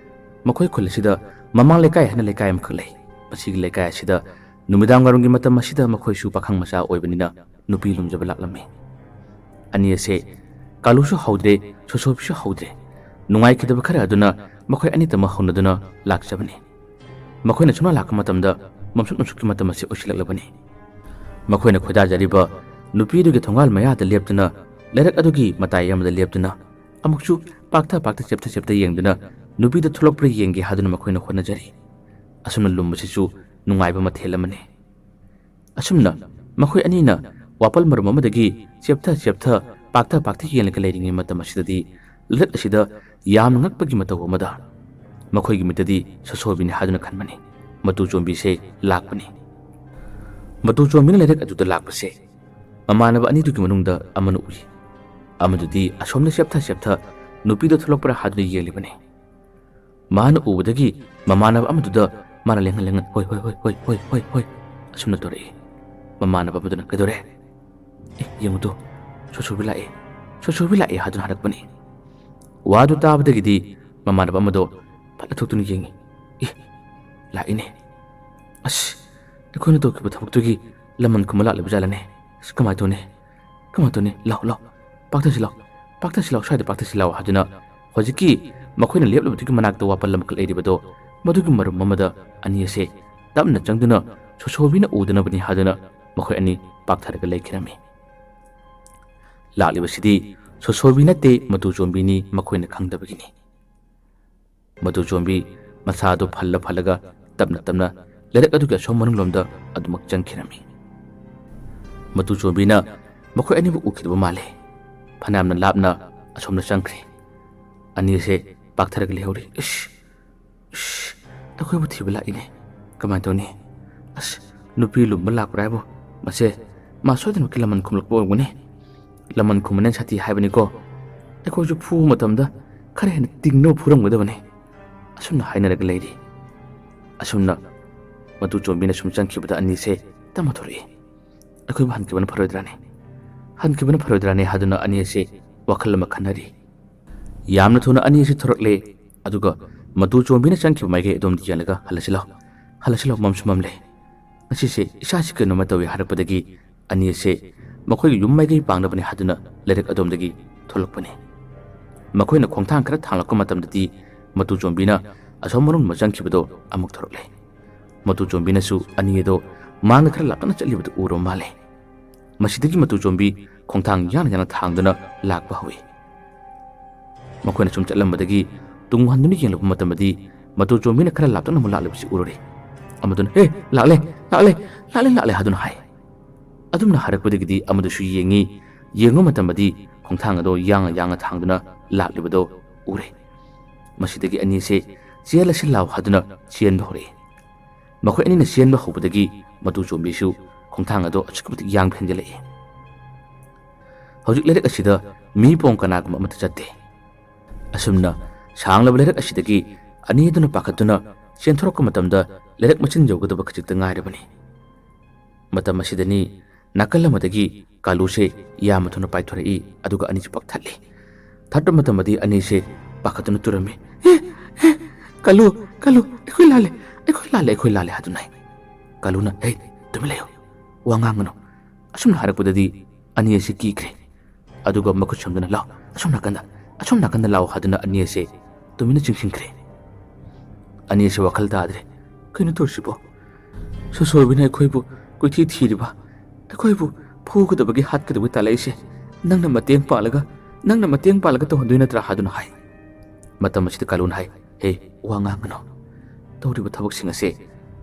ꯃꯈꯣꯏ ꯈꯨꯜ ꯑꯁꯤꯗ ꯃꯃꯥꯡ ꯂꯩꯀꯥꯏ ꯍꯥꯏꯅ ꯂꯩꯀꯥꯏ ꯑꯃꯈꯛ ꯂꯩ꯫ ꯃꯁꯤꯒꯤ ꯂꯩꯀꯥꯏ ꯑꯁꯤꯗ ꯅꯨꯃꯤꯗꯥꯡ ꯋꯥꯏꯔꯝꯒꯤ ꯃꯇꯝ ꯑꯁꯤꯗ ꯃꯈꯣꯏꯁꯨ ꯄꯥꯈꯪ ꯃꯆꯥ ꯑꯣꯏꯕꯅꯤꯅ ꯅꯨꯄꯤ ꯂꯨꯝꯖꯕ ꯂꯥꯛꯂꯝꯃꯤ꯫ ꯑꯅꯤ ꯑꯁꯦ ꯀꯥꯂꯨꯁꯨ ꯍꯧꯗ꯭ꯔꯦ, ꯁꯣꯁꯣꯕꯤꯁꯨ ꯍꯧꯗ꯭ꯔꯦ꯫ ꯅꯨꯡꯉꯥꯏꯈꯤꯗꯕ ꯈꯔ ꯑꯗꯨꯅ ꯃꯈꯣꯏ ꯑꯅꯤꯇꯃꯛ ꯍꯧꯅꯗꯨꯅ ꯂꯥꯛꯆꯕꯅꯤ꯫ ꯃꯈꯣꯏꯅ ꯁꯨꯝꯅ ꯂꯥꯛꯄ ꯃꯇꯝꯗ ꯃꯝꯁꯨꯛ ꯃꯝꯁꯨꯛꯀꯤ ꯃꯇꯝ ꯑꯁꯤ ꯑꯣꯏꯁꯤꯜꯂꯛꯂꯕꯅꯤ꯫ ꯃꯈꯣꯏꯅ ꯈꯣꯏꯗꯥꯖꯔꯤꯕ ꯅꯨꯄꯤꯗꯨꯒꯤ ꯊꯣꯡꯒꯥꯜ ꯃꯌꯥꯗ ꯂꯦꯞꯇꯨꯅ, ꯂꯩꯔꯛ ꯑꯗꯨꯒꯤ ꯃꯇꯥꯏ ꯑꯃꯗ ꯂꯦꯞꯇꯨꯅ, ꯑꯃꯨꯛꯁꯨ ꯄꯥꯛꯊ ꯄꯥꯛꯊ ꯆꯦꯞꯊ ꯆꯦꯞꯊ ꯌꯦꯡꯗꯨꯅ ꯅꯨꯄꯤꯗꯨ ꯊꯣꯛꯂꯛꯄ꯭ꯔꯥ ꯌꯦꯡꯒꯦ ꯍꯥꯏꯗꯨꯅ ꯃꯈꯣꯏꯅ ꯍꯣꯠꯅꯖꯔꯤ꯫ ꯑꯁꯨꯝꯅ ꯂꯨꯝꯕꯁꯤꯁꯨ ꯅꯨꯡꯉꯥꯏꯕ ꯃꯊꯦꯜ ꯑꯃꯅꯤ꯫ ꯑꯁꯨꯝꯅ ꯃꯈꯣꯏ ꯑꯅꯤꯅ ꯋꯥꯄꯜ ꯃꯔꯨꯝ ꯑꯃꯗꯒꯤ ꯆꯦꯞꯊ ꯆꯦꯞꯊ, ꯄꯥꯛꯊ ꯄꯥꯛꯊ ꯌꯦꯡꯂꯒ ꯂꯩꯔꯤꯉꯩ ꯃꯇꯝ ꯑꯁꯤꯗꯗꯤ ꯂꯩꯔꯛ ꯑꯁꯤꯗ ꯌꯥꯝꯅ ꯉꯛꯄꯒꯤ ꯃꯇꯧ ꯑꯃꯗ ꯃꯈꯣꯏꯒꯤ ꯃꯤꯠꯇꯗꯤ ꯁꯣꯁꯣꯕꯤꯅꯤ ꯍꯥꯏꯗꯨꯅ ꯈꯟꯕꯅꯤ꯫ ꯃꯇꯨ ꯆꯣꯝꯕꯤꯁꯦ ꯂꯥꯛꯄꯅꯤ꯫ ꯃꯇꯨ ꯆꯣꯝꯕꯤꯅ ꯂꯩꯔꯛ ꯑꯗꯨꯗ ꯂꯥꯛꯄꯁꯦ ꯃꯃꯥꯟꯅꯕ ꯑꯅꯤꯗꯨꯒꯤ ꯃꯅꯨꯡꯗ ꯑꯃꯅ ꯎꯏ꯫ ꯑꯃꯗꯨꯗꯤ ꯑꯁꯣꯝꯗ ꯆꯦꯞꯊ ꯆꯦꯞꯊ ꯅꯨꯄꯤꯗꯣ ꯊꯣꯛꯂꯛꯄ꯭ꯔꯥ ꯍꯥꯏꯗꯨꯅ ꯌꯦꯡꯂꯤꯕꯅꯤ꯫ ꯃꯥꯅ ꯎꯕꯗꯒꯤ ꯃꯃꯥꯟꯅꯕ ꯑꯃꯗꯨꯗ ꯃꯥꯅ ꯂꯦꯡꯍꯟ ꯂꯦꯡꯍꯟ "ꯍꯣꯏ, ꯍꯣꯏ, ꯍꯣꯏ, ꯍꯣꯏ, ꯍꯣꯏ, ꯍꯣꯏ, ꯍꯣꯏ" ꯑꯁꯨꯝꯅ ꯇꯧꯔꯛꯏ꯫ ꯃꯃꯥꯟꯅꯕ ꯑꯃꯗꯨꯅ "ꯀꯩꯗꯧꯔꯦ?" "ꯑꯦ, ꯌꯦꯡꯉꯨ ꯇꯨ, ꯁꯣꯁꯣꯕꯤ ꯂꯥꯛꯑꯦ, ꯁꯣꯁꯣꯕꯤ ꯂꯥꯛꯑꯦ" ꯍꯥꯏꯗꯨꯅ ꯍꯥꯏꯔꯛꯄꯅꯤ꯫ ꯋꯥꯗꯨ ꯇꯥꯕꯗꯒꯤꯗꯤ ꯃꯃꯥꯟꯅꯕ ꯑꯃꯗꯣ ꯐꯠ ꯊꯣꯛꯇꯨꯅ ꯌꯦꯡꯉꯤ꯫ "ꯑꯦ, ꯂꯥꯛꯏꯅꯦ꯫ ꯑꯁ, ꯑꯩꯈꯣꯏꯅ ꯇꯧꯈꯤꯕ ꯊꯕꯛꯇꯨꯒꯤ ꯂꯃꯟ ꯈꯨꯝꯕ ꯂꯥꯛꯂꯤꯕ ꯖꯥꯠꯂꯅꯦ꯫ ꯑꯁ, ꯀꯃꯥꯏꯅ ꯇꯧꯅꯤ? ꯀꯃꯥꯏꯅ ꯇꯧꯅꯤ? ꯂꯥꯎ, ꯂꯥꯎ, ꯄꯥꯛꯊꯁꯤ ꯂꯥꯎ, ꯄꯥꯛꯊꯁꯤ ꯂꯥꯎ, ꯁ꯭ꯋꯥꯏꯗ ꯄꯥꯛꯊꯁꯤ ꯂꯥꯎ" ꯍꯥꯏꯗꯨꯅ ꯍꯧꯖꯤꯛꯀꯤ ꯃꯈꯣꯏꯅ ꯂꯦꯞꯂꯤꯕꯗꯨꯒꯤ ꯃꯅꯥꯛꯇ ꯋꯥꯄꯜ ꯑꯃꯈꯛ ꯂꯩꯔꯤꯕꯗꯣ, ꯃꯗꯨꯒꯤ ꯃꯔꯨꯝ ꯑꯃꯗ ꯑꯅꯤ ꯑꯁꯦ ꯇꯞꯅ ꯆꯪꯗꯨꯅ ꯁꯣꯁꯣꯕꯤꯅ ꯎꯗꯅꯕꯅꯤ ꯍꯥꯏꯗꯨꯅ ꯃꯈꯣꯏ ꯑꯅꯤ ꯄꯥꯛꯊꯔꯒ ꯂꯩꯈꯤꯔꯝꯃꯤ꯫ ꯂꯥꯛꯂꯤꯕꯁꯤꯗꯤ ꯁꯣꯁꯣꯕꯤ ꯅꯠꯇꯦ, ꯃꯇꯨ ꯆꯣꯝꯕꯤꯅꯤ, ꯃꯈꯣꯏꯅ ꯈꯪꯗꯕꯒꯤꯅꯤ꯫ ꯃꯇꯨ ꯆꯣꯝꯕꯤ ꯃꯁꯥꯗꯨ ꯐꯜꯂ ꯐꯜꯂꯒ ꯇꯞꯅ ꯇꯞꯅ ꯂꯩꯔꯛ ꯑꯗꯨꯒꯤ ꯑꯁꯣꯝ ꯃꯅꯨꯡꯂꯣꯝꯗ ꯑꯗꯨꯃꯛ ꯆꯪꯈꯤꯔꯝꯃꯤ꯫ ꯃꯇꯨ ꯆꯣꯝꯕꯤꯅ ꯃꯈꯣꯏ ꯑꯅꯤꯕꯨ ꯎꯈꯤꯗꯕ ꯃꯥꯜꯂꯦ꯫ ꯐꯅꯌꯥꯝꯅ ꯂꯥꯞꯅ ꯑꯁꯣꯝꯗ ꯆꯪꯈ꯭ꯔꯦ꯫ ꯑꯅꯤꯁꯦ ꯄꯥꯛꯊꯔꯒ ꯂꯩꯍꯧꯔꯤ꯫ "ꯏꯁ, ꯏꯁ, ꯑꯩꯈꯣꯏꯕꯨ ꯊꯤꯕ ꯂꯥꯛꯏꯅꯦ꯫ ꯀꯃꯥꯏꯅ ꯇꯧꯅꯤ? ꯑꯁ, ꯅꯨꯄꯤ ꯂꯨꯝꯕ ꯂꯥꯛꯄ꯭ꯔꯥ ꯍꯥꯏꯕꯨ? ꯃꯁꯦ ꯃꯥ ꯁꯣꯏꯗꯅꯃꯛꯀꯤ ꯂꯃꯟ ꯈꯨꯝꯂꯛꯄ ꯑꯣꯏꯔꯝꯒꯅꯤ꯫ ꯂꯃꯟ ꯈꯨꯝꯕꯅ ꯁꯥꯊꯤ ꯍꯥꯏꯕꯅꯤꯀꯣ꯫ ꯑꯩꯈꯣꯏꯁꯨ ꯐꯨꯕ ꯃꯇꯝꯗ ꯈꯔ ꯍꯦꯟꯅ ꯇꯤꯡꯅꯕ ꯐꯨꯔꯝꯒꯗꯕꯅꯤ"꯫ ꯑꯁꯨꯝꯅ ꯍꯥꯏꯅꯔꯒ ꯂꯩꯔꯤ꯫ ꯑꯁꯨꯝꯅ ꯃꯇꯨ ꯆꯣꯝꯕꯤꯅ ꯁꯨꯝ ꯆꯪꯈꯤꯕꯗ ꯑꯅꯤꯁꯦ ꯇꯞꯅ ꯊꯣꯔꯛꯏ꯫ "ꯑꯩꯈꯣꯏꯕꯨ ꯍꯟꯈꯤꯕꯅ ꯐꯔꯣꯏꯗ꯭ꯔꯥꯅꯦ? ꯍꯟꯈꯤꯕꯅ ꯐꯔꯣꯏꯗ꯭ꯔꯥꯅꯦ?" ꯍꯥꯏꯗꯨꯅ ꯑꯅꯤ ꯑꯁꯦ ꯋꯥꯈꯜ ꯑꯃ ꯈꯟꯅꯔꯤ꯫ ꯌꯥꯝꯅ ꯊꯨꯅ ꯑꯅꯤ ꯑꯁꯤ ꯊꯣꯔꯛꯂꯦ꯫ ꯑꯗꯨꯒ ꯃꯇꯨ ꯆꯣꯝꯕꯤꯅ ꯆꯪꯈꯤꯕ ꯃꯥꯏꯀꯩ ꯑꯗꯣꯝꯗ ꯌꯦꯡꯂꯒ "ꯍꯜꯂꯁꯤ ꯂꯥꯎ, ꯍꯜꯂꯁꯤ ꯂꯥꯎ, ꯃꯝꯁꯨ ꯃꯝꯂꯦ꯫ ꯉꯁꯤꯁꯦ ꯏꯁꯥꯁꯤ ꯀꯩꯅꯣꯝꯃ ꯇꯧꯏ" ꯍꯥꯏꯔꯛꯄꯗꯒꯤ ꯑꯅꯤ ꯑꯁꯦ ꯃꯈꯣꯏꯒꯤ ꯌꯨꯝ ꯃꯥꯏꯀꯩ ꯄꯥꯡꯅꯕꯅꯤ ꯍꯥꯏꯗꯨꯅ ꯂꯩꯔꯛ ꯑꯗꯣꯝꯗꯒꯤ ꯊꯣꯛꯂꯛꯄꯅꯤ꯫ ꯃꯈꯣꯏꯅ ꯈꯣꯡꯊꯥꯡ ꯈꯔ ꯊꯥꯡꯂꯛꯄ ꯃꯇꯝꯗꯗꯤ ꯃꯇꯨ ꯆꯣꯝꯕꯤꯅ ꯑꯁꯣꯝ ꯃꯅꯨꯡ ꯆꯪꯈꯤꯕꯗꯣ ꯑꯃꯨꯛ ꯊꯣꯔꯛꯂꯦ꯫ ꯃꯇꯨ ꯆꯣꯝꯕꯤꯅꯁꯨ ꯑꯅꯤ ꯑꯗꯣ ꯃꯥꯡꯗ ꯈꯔ ꯂꯥꯞꯇꯛꯅ ꯆꯠꯂꯤꯕꯗꯨ ꯎꯔꯕ ꯃꯥꯜꯂꯦ꯫ ꯃꯁꯤꯗꯒꯤ ꯃꯇꯨ ꯆꯣꯝꯕꯤ ꯈꯣꯡꯊꯥꯡ ꯌꯥꯡꯅ ꯌꯥꯡꯅ ꯊꯥꯡꯗꯨꯅ ꯂꯥꯛꯄ ꯍꯧꯏ꯫ ꯃꯈꯣꯏꯅ ꯁꯨꯝ ꯆꯠꯂꯝꯕꯗꯒꯤ ꯇꯨꯡ ꯍꯟꯗꯨꯅ ꯌꯦꯡꯂꯛꯄ ꯃꯇꯝꯗꯗꯤ ꯃꯇꯨ ꯆꯣꯝꯕꯤꯅ ꯈꯔ ꯂꯥꯞꯇꯛꯅ ꯑꯃꯨꯛ ꯂꯥꯛꯂꯤꯕꯁꯤ ꯎꯔꯨꯔꯦ꯫ ꯑꯃꯗꯨꯅ "ꯍꯦ, ꯂꯥꯛꯂꯦ, ꯂꯥꯛꯂꯦ, ꯂꯥꯛꯂꯦ, ꯂꯥꯛꯂꯦ" ꯍꯥꯏꯗꯨꯅ ꯍꯥꯏ꯫ ꯑꯗꯨꯝꯅ ꯍꯥꯏꯔꯛꯄꯗꯒꯤꯗꯤ ꯑꯃꯗꯨꯁꯨ ꯌꯦꯡꯉꯤ꯫ ꯌꯦꯡꯕ ꯃꯇꯝꯗꯗꯤ ꯈꯣꯡꯊꯥꯡ ꯑꯗꯣ ꯌꯥꯡꯅ ꯌꯥꯡꯅ ꯊꯥꯡꯗꯨꯅ ꯂꯥꯛꯂꯤꯕꯗꯣ ꯎꯔꯦ꯫ ꯃꯁꯤꯗꯒꯤ ꯑꯅꯤꯁꯦ "ꯆꯦꯜꯂꯁꯤ ꯂꯥꯎ" ꯍꯥꯏꯗꯨꯅ ꯆꯦꯟꯕ ꯍꯧꯔꯛꯏ꯫ ꯃꯈꯣꯏ ꯑꯅꯤꯅ ꯆꯦꯟꯕ ꯍꯧꯕꯗꯒꯤ ꯃꯇꯨ ꯆꯣꯝꯕꯤꯁꯨ ꯈꯣꯡꯊꯥꯡ ꯑꯗꯨ ꯑꯁꯨꯛꯀꯤ ꯃꯇꯤꯛ ꯌꯥꯡꯕ ꯍꯦꯟꯖꯤꯜꯂꯛꯏ꯫ ꯍꯧꯖꯤꯛ ꯂꯩꯔꯛ ꯑꯁꯤꯗ ꯃꯤ ꯄꯣꯡ ꯀꯅꯥꯒꯨꯝꯕ ꯑꯃꯠꯇ ꯆꯠꯇꯦ꯫ ꯑꯁꯨꯝꯅ ꯁꯥꯡꯂꯕ ꯂꯩꯔꯛ ꯑꯁꯤꯗꯒꯤ ꯑꯅꯤ ꯑꯗꯨꯅ ꯄꯥꯈꯠꯇꯨꯅ ꯆꯦꯟꯊꯣꯔꯛꯄ ꯃꯇꯝꯗ ꯂꯩꯔꯛ ꯃꯆꯤꯟ ꯌꯧꯒꯗꯕ ꯈꯖꯤꯛꯇ ꯉꯥꯏꯔꯕꯅꯤ꯫ ꯃꯇꯝ ꯑꯁꯤꯗꯅꯤ ꯅꯥꯀꯜ ꯑꯃꯗꯒꯤ ꯀꯥꯂꯨꯁꯦ ꯌꯥꯝꯅ ꯊꯨꯅ ꯄꯥꯏꯊꯣꯔꯛꯏ, ꯑꯗꯨꯒ ꯑꯅꯤꯁꯦ ꯄꯛꯊꯠꯂꯤ꯫ ꯊꯠꯄ ꯃꯇꯝꯗꯗꯤ ꯑꯅꯤꯁꯦ ꯄꯥꯈꯠꯇꯨꯅ ꯇꯨꯔꯝꯃꯤ꯫ "ꯍꯦ, ꯍꯦ, ꯀꯥꯂꯨ, ꯀꯥꯂꯨ, ꯑꯩꯈꯣꯏ ꯂꯥꯜꯂꯦ, ꯑꯩꯈꯣꯏ ꯂꯥꯜꯂꯦ, ꯑꯩꯈꯣꯏ ꯂꯥꯜꯂꯦ" ꯍꯥꯏꯗꯨꯅ ꯍꯥꯏ꯫ ꯀꯥꯂꯨꯅ, "ꯍꯦ, ꯇꯨꯃꯤꯟ ꯂꯩꯌꯨ, ꯋꯥ ꯉꯥꯡꯒꯅꯨ" ꯑꯁꯨꯝꯅ ꯍꯥꯏꯔꯛꯄꯗꯗꯤ ꯑꯅꯤ ꯑꯁꯤ ꯀꯤꯈ꯭ꯔꯦ꯫ ꯑꯗꯨꯒ ꯃꯈꯨꯠ ꯁꯝꯗꯨꯅ, "ꯂꯥꯎ, ꯑꯁꯣꯝ ꯅꯥꯀꯟꯗ, ꯑꯁꯣꯝ ꯅꯥꯀꯟꯗ ꯂꯥꯎ" ꯍꯥꯏꯗꯨꯅ ꯑꯅꯤ ꯑꯁꯦ ꯇꯨꯃꯤꯟꯅ ꯆꯤꯡꯁꯤꯟꯈ꯭ꯔꯦ꯫ ꯑꯅꯤ ꯑꯁꯦ ꯋꯥꯈꯜ ꯇꯥꯗ꯭ꯔꯦ꯫ "ꯀꯩꯅꯣ ꯇꯧꯔꯤꯁꯤꯕꯣ? ꯁꯣꯁꯣꯏꯕꯤꯅ ꯑꯩꯈꯣꯏꯕꯨ ꯀꯣꯏꯊꯤ ꯊꯤꯔꯤꯕ, ꯑꯩꯈꯣꯏꯕꯨ ꯐꯨꯒꯗꯕꯒꯤ ꯍꯥꯠꯀꯗꯕꯒꯤ ꯇꯥꯜꯂꯛꯏꯁꯦ ꯅꯪꯅ ꯃꯇꯦꯡ ꯄꯥꯡꯂꯒ, ꯅꯪꯅ ꯃꯇꯦꯡ ꯄꯥꯡꯂꯒ ꯇꯧꯍꯟꯗꯣꯏ ꯅꯠꯇ꯭ꯔꯥ?" ꯍꯥꯏꯗꯨꯅ ꯍꯥꯏ꯫ ꯃꯇꯝ ꯑꯁꯤꯗ ꯀꯥꯂꯨꯅ ꯍꯥꯏ, "ꯍꯦ, ꯋꯥ ꯉꯥꯡꯒꯅꯨ꯫ ꯇꯧꯔꯤꯕ ꯊꯕꯛꯁꯤꯡ ꯑꯁꯦ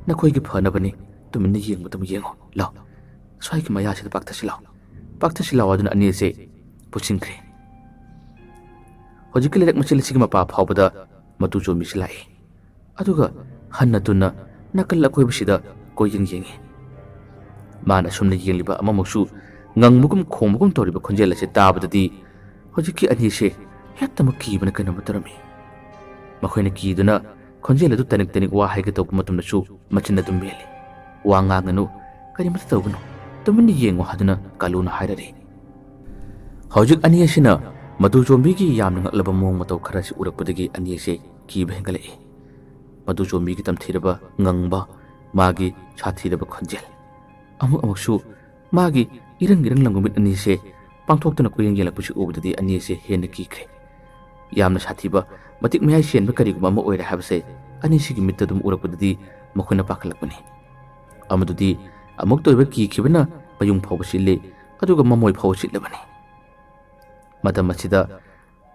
ꯅꯈꯣꯏꯒꯤ ꯐꯅꯕꯅꯤ꯫ ꯇꯨꯃꯤꯟꯅ ꯌꯦꯡꯕꯗꯨꯝ ꯌꯦꯡꯉꯨ꯫ ꯂꯥꯎ, ꯁ꯭ꯋꯥꯏꯒꯤ ꯃꯌꯥꯁꯤꯗ ꯄꯥꯛꯊꯁꯤ ꯂꯥꯎ, ꯄꯥꯛꯊꯁꯤ ꯂꯥꯎ" ꯍꯥꯏꯗꯨꯅ ꯑꯅꯤ ꯑꯁꯦ ꯄꯨꯁꯤꯟꯈ꯭ꯔꯦ꯫ ꯍꯧꯖꯤꯛꯀꯤ ꯂꯩꯔꯛ ꯃꯆꯦꯜ ꯑꯁꯤꯒꯤ ꯃꯄꯥ ꯐꯥꯎꯕꯗ ꯃꯇꯨ ꯆꯣꯝꯕꯤꯁꯤ ꯂꯥꯛꯏ꯫ ꯑꯗꯨꯒ ꯍꯟꯅ ꯇꯨꯟꯅ ꯅꯥꯀꯜ ꯑꯀꯣꯏꯕꯁꯤꯗ ꯀꯣꯏꯌꯦꯡ ꯌꯦꯡꯉꯤ꯫ ꯃꯥꯅ ꯑꯁꯨꯝꯅ ꯌꯦꯡꯂꯤꯕ ꯑꯃꯃꯛꯁꯨ ꯉꯪꯕꯒꯨꯝ ꯈꯣꯡꯕꯒꯨꯝ ꯇꯧꯔꯤꯕ ꯈꯣꯟꯖꯦꯜ ꯑꯁꯤ ꯇꯥꯕꯗꯗꯤ ꯍꯧꯖꯤꯛꯀꯤ ꯑꯅꯤꯁꯦ ꯍꯦꯛꯇꯃꯛ ꯀꯤꯕꯅ ꯀꯩꯅꯣꯝꯃ ꯇꯧꯔꯝꯃꯤ꯫ ꯃꯈꯣꯏꯅ ꯀꯤꯗꯨꯅ ꯈꯣꯟꯖꯦꯜ ꯑꯗꯨ ꯇꯅꯤꯛ ꯇꯅꯤꯛ ꯋꯥ ꯍꯥꯏꯒꯦ ꯇꯧꯕ ꯃꯇꯝꯗꯁꯨ ꯃꯆꯤꯟ ꯑꯗꯨꯝ ꯃꯦꯜꯂꯤ꯫ "ꯋꯥ ꯉꯥꯡꯒꯅꯨ, ꯀꯔꯤꯃꯠꯇ ꯇꯧꯒꯅꯨ, ꯇꯨꯃꯤꯟꯅ ꯌꯦꯡꯉꯨ" ꯍꯥꯏꯗꯨꯅ ꯀꯥꯂꯨꯅ ꯍꯥꯏꯔꯔꯤ꯫ ꯍꯧꯖꯤꯛ ꯑꯅꯤ ꯑꯁꯤꯅ ꯃꯇꯨ ꯆꯣꯝꯕꯤꯒꯤ ꯌꯥꯝꯅ ꯉꯛꯂꯕ ꯃꯑꯣꯡ ꯃꯇꯧ ꯈꯔ ꯑꯁꯤ ꯎꯔꯛꯄꯗꯒꯤ ꯑꯅꯤ ꯑꯁꯤ ꯀꯤꯕ ꯍꯦꯟꯒꯠꯂꯛꯏ꯫ ꯃꯇꯨ ꯆꯣꯝꯕꯤꯒꯤ ꯇꯝꯊꯤꯔꯕ ꯉꯪꯕ, ꯃꯥꯒꯤ ꯁꯥꯊꯤꯔꯕ ꯈꯣꯟꯖꯦꯜ, ꯑꯃꯨꯛ ꯑꯃꯨꯛꯁꯨ ꯃꯥꯒꯤ ꯏꯔꯪ ꯏꯔꯪ ꯂꯪꯕ ꯃꯤꯠ ꯑꯅꯤꯁꯦ ꯄꯥꯡꯊꯣꯛꯇꯨꯅ ꯀꯣꯏꯌꯦꯡ ꯌꯦꯡꯂꯛꯄꯁꯤ ꯎꯕꯗꯗꯤ ꯑꯅꯤ ꯑꯁꯦ ꯍꯦꯟꯅ ꯀꯤꯈ꯭ꯔꯦ꯫ ꯌꯥꯝꯅ ꯁꯥꯊꯤꯕ, ꯃꯇꯤꯛ ꯃꯌꯥꯏ ꯆꯦꯟꯕ ꯀꯔꯤꯒꯨꯝꯕ ꯑꯃ ꯑꯣꯏꯔꯦ ꯍꯥꯏꯕꯁꯦ ꯑꯅꯤꯁꯤꯒꯤ ꯃꯤꯠꯇ ꯑꯗꯨꯝ ꯎꯔꯛꯄꯗꯗꯤ ꯃꯈꯣꯏꯅ ꯄꯥꯈꯠꯂꯛꯄꯅꯤ꯫ ꯑꯃꯗꯨꯗꯤ ꯑꯃꯨꯛꯇ ꯑꯣꯏꯕ ꯀꯤꯈꯤꯕꯅ ꯃꯌꯨꯡ ꯐꯥꯎꯕ ꯆꯤꯜꯂꯤ, ꯑꯗꯨꯒ ꯃꯃꯣꯏ ꯐꯥꯎꯕ ꯆꯤꯠꯂꯕꯅꯤ꯫ ꯃꯇꯝ ꯑꯁꯤꯗ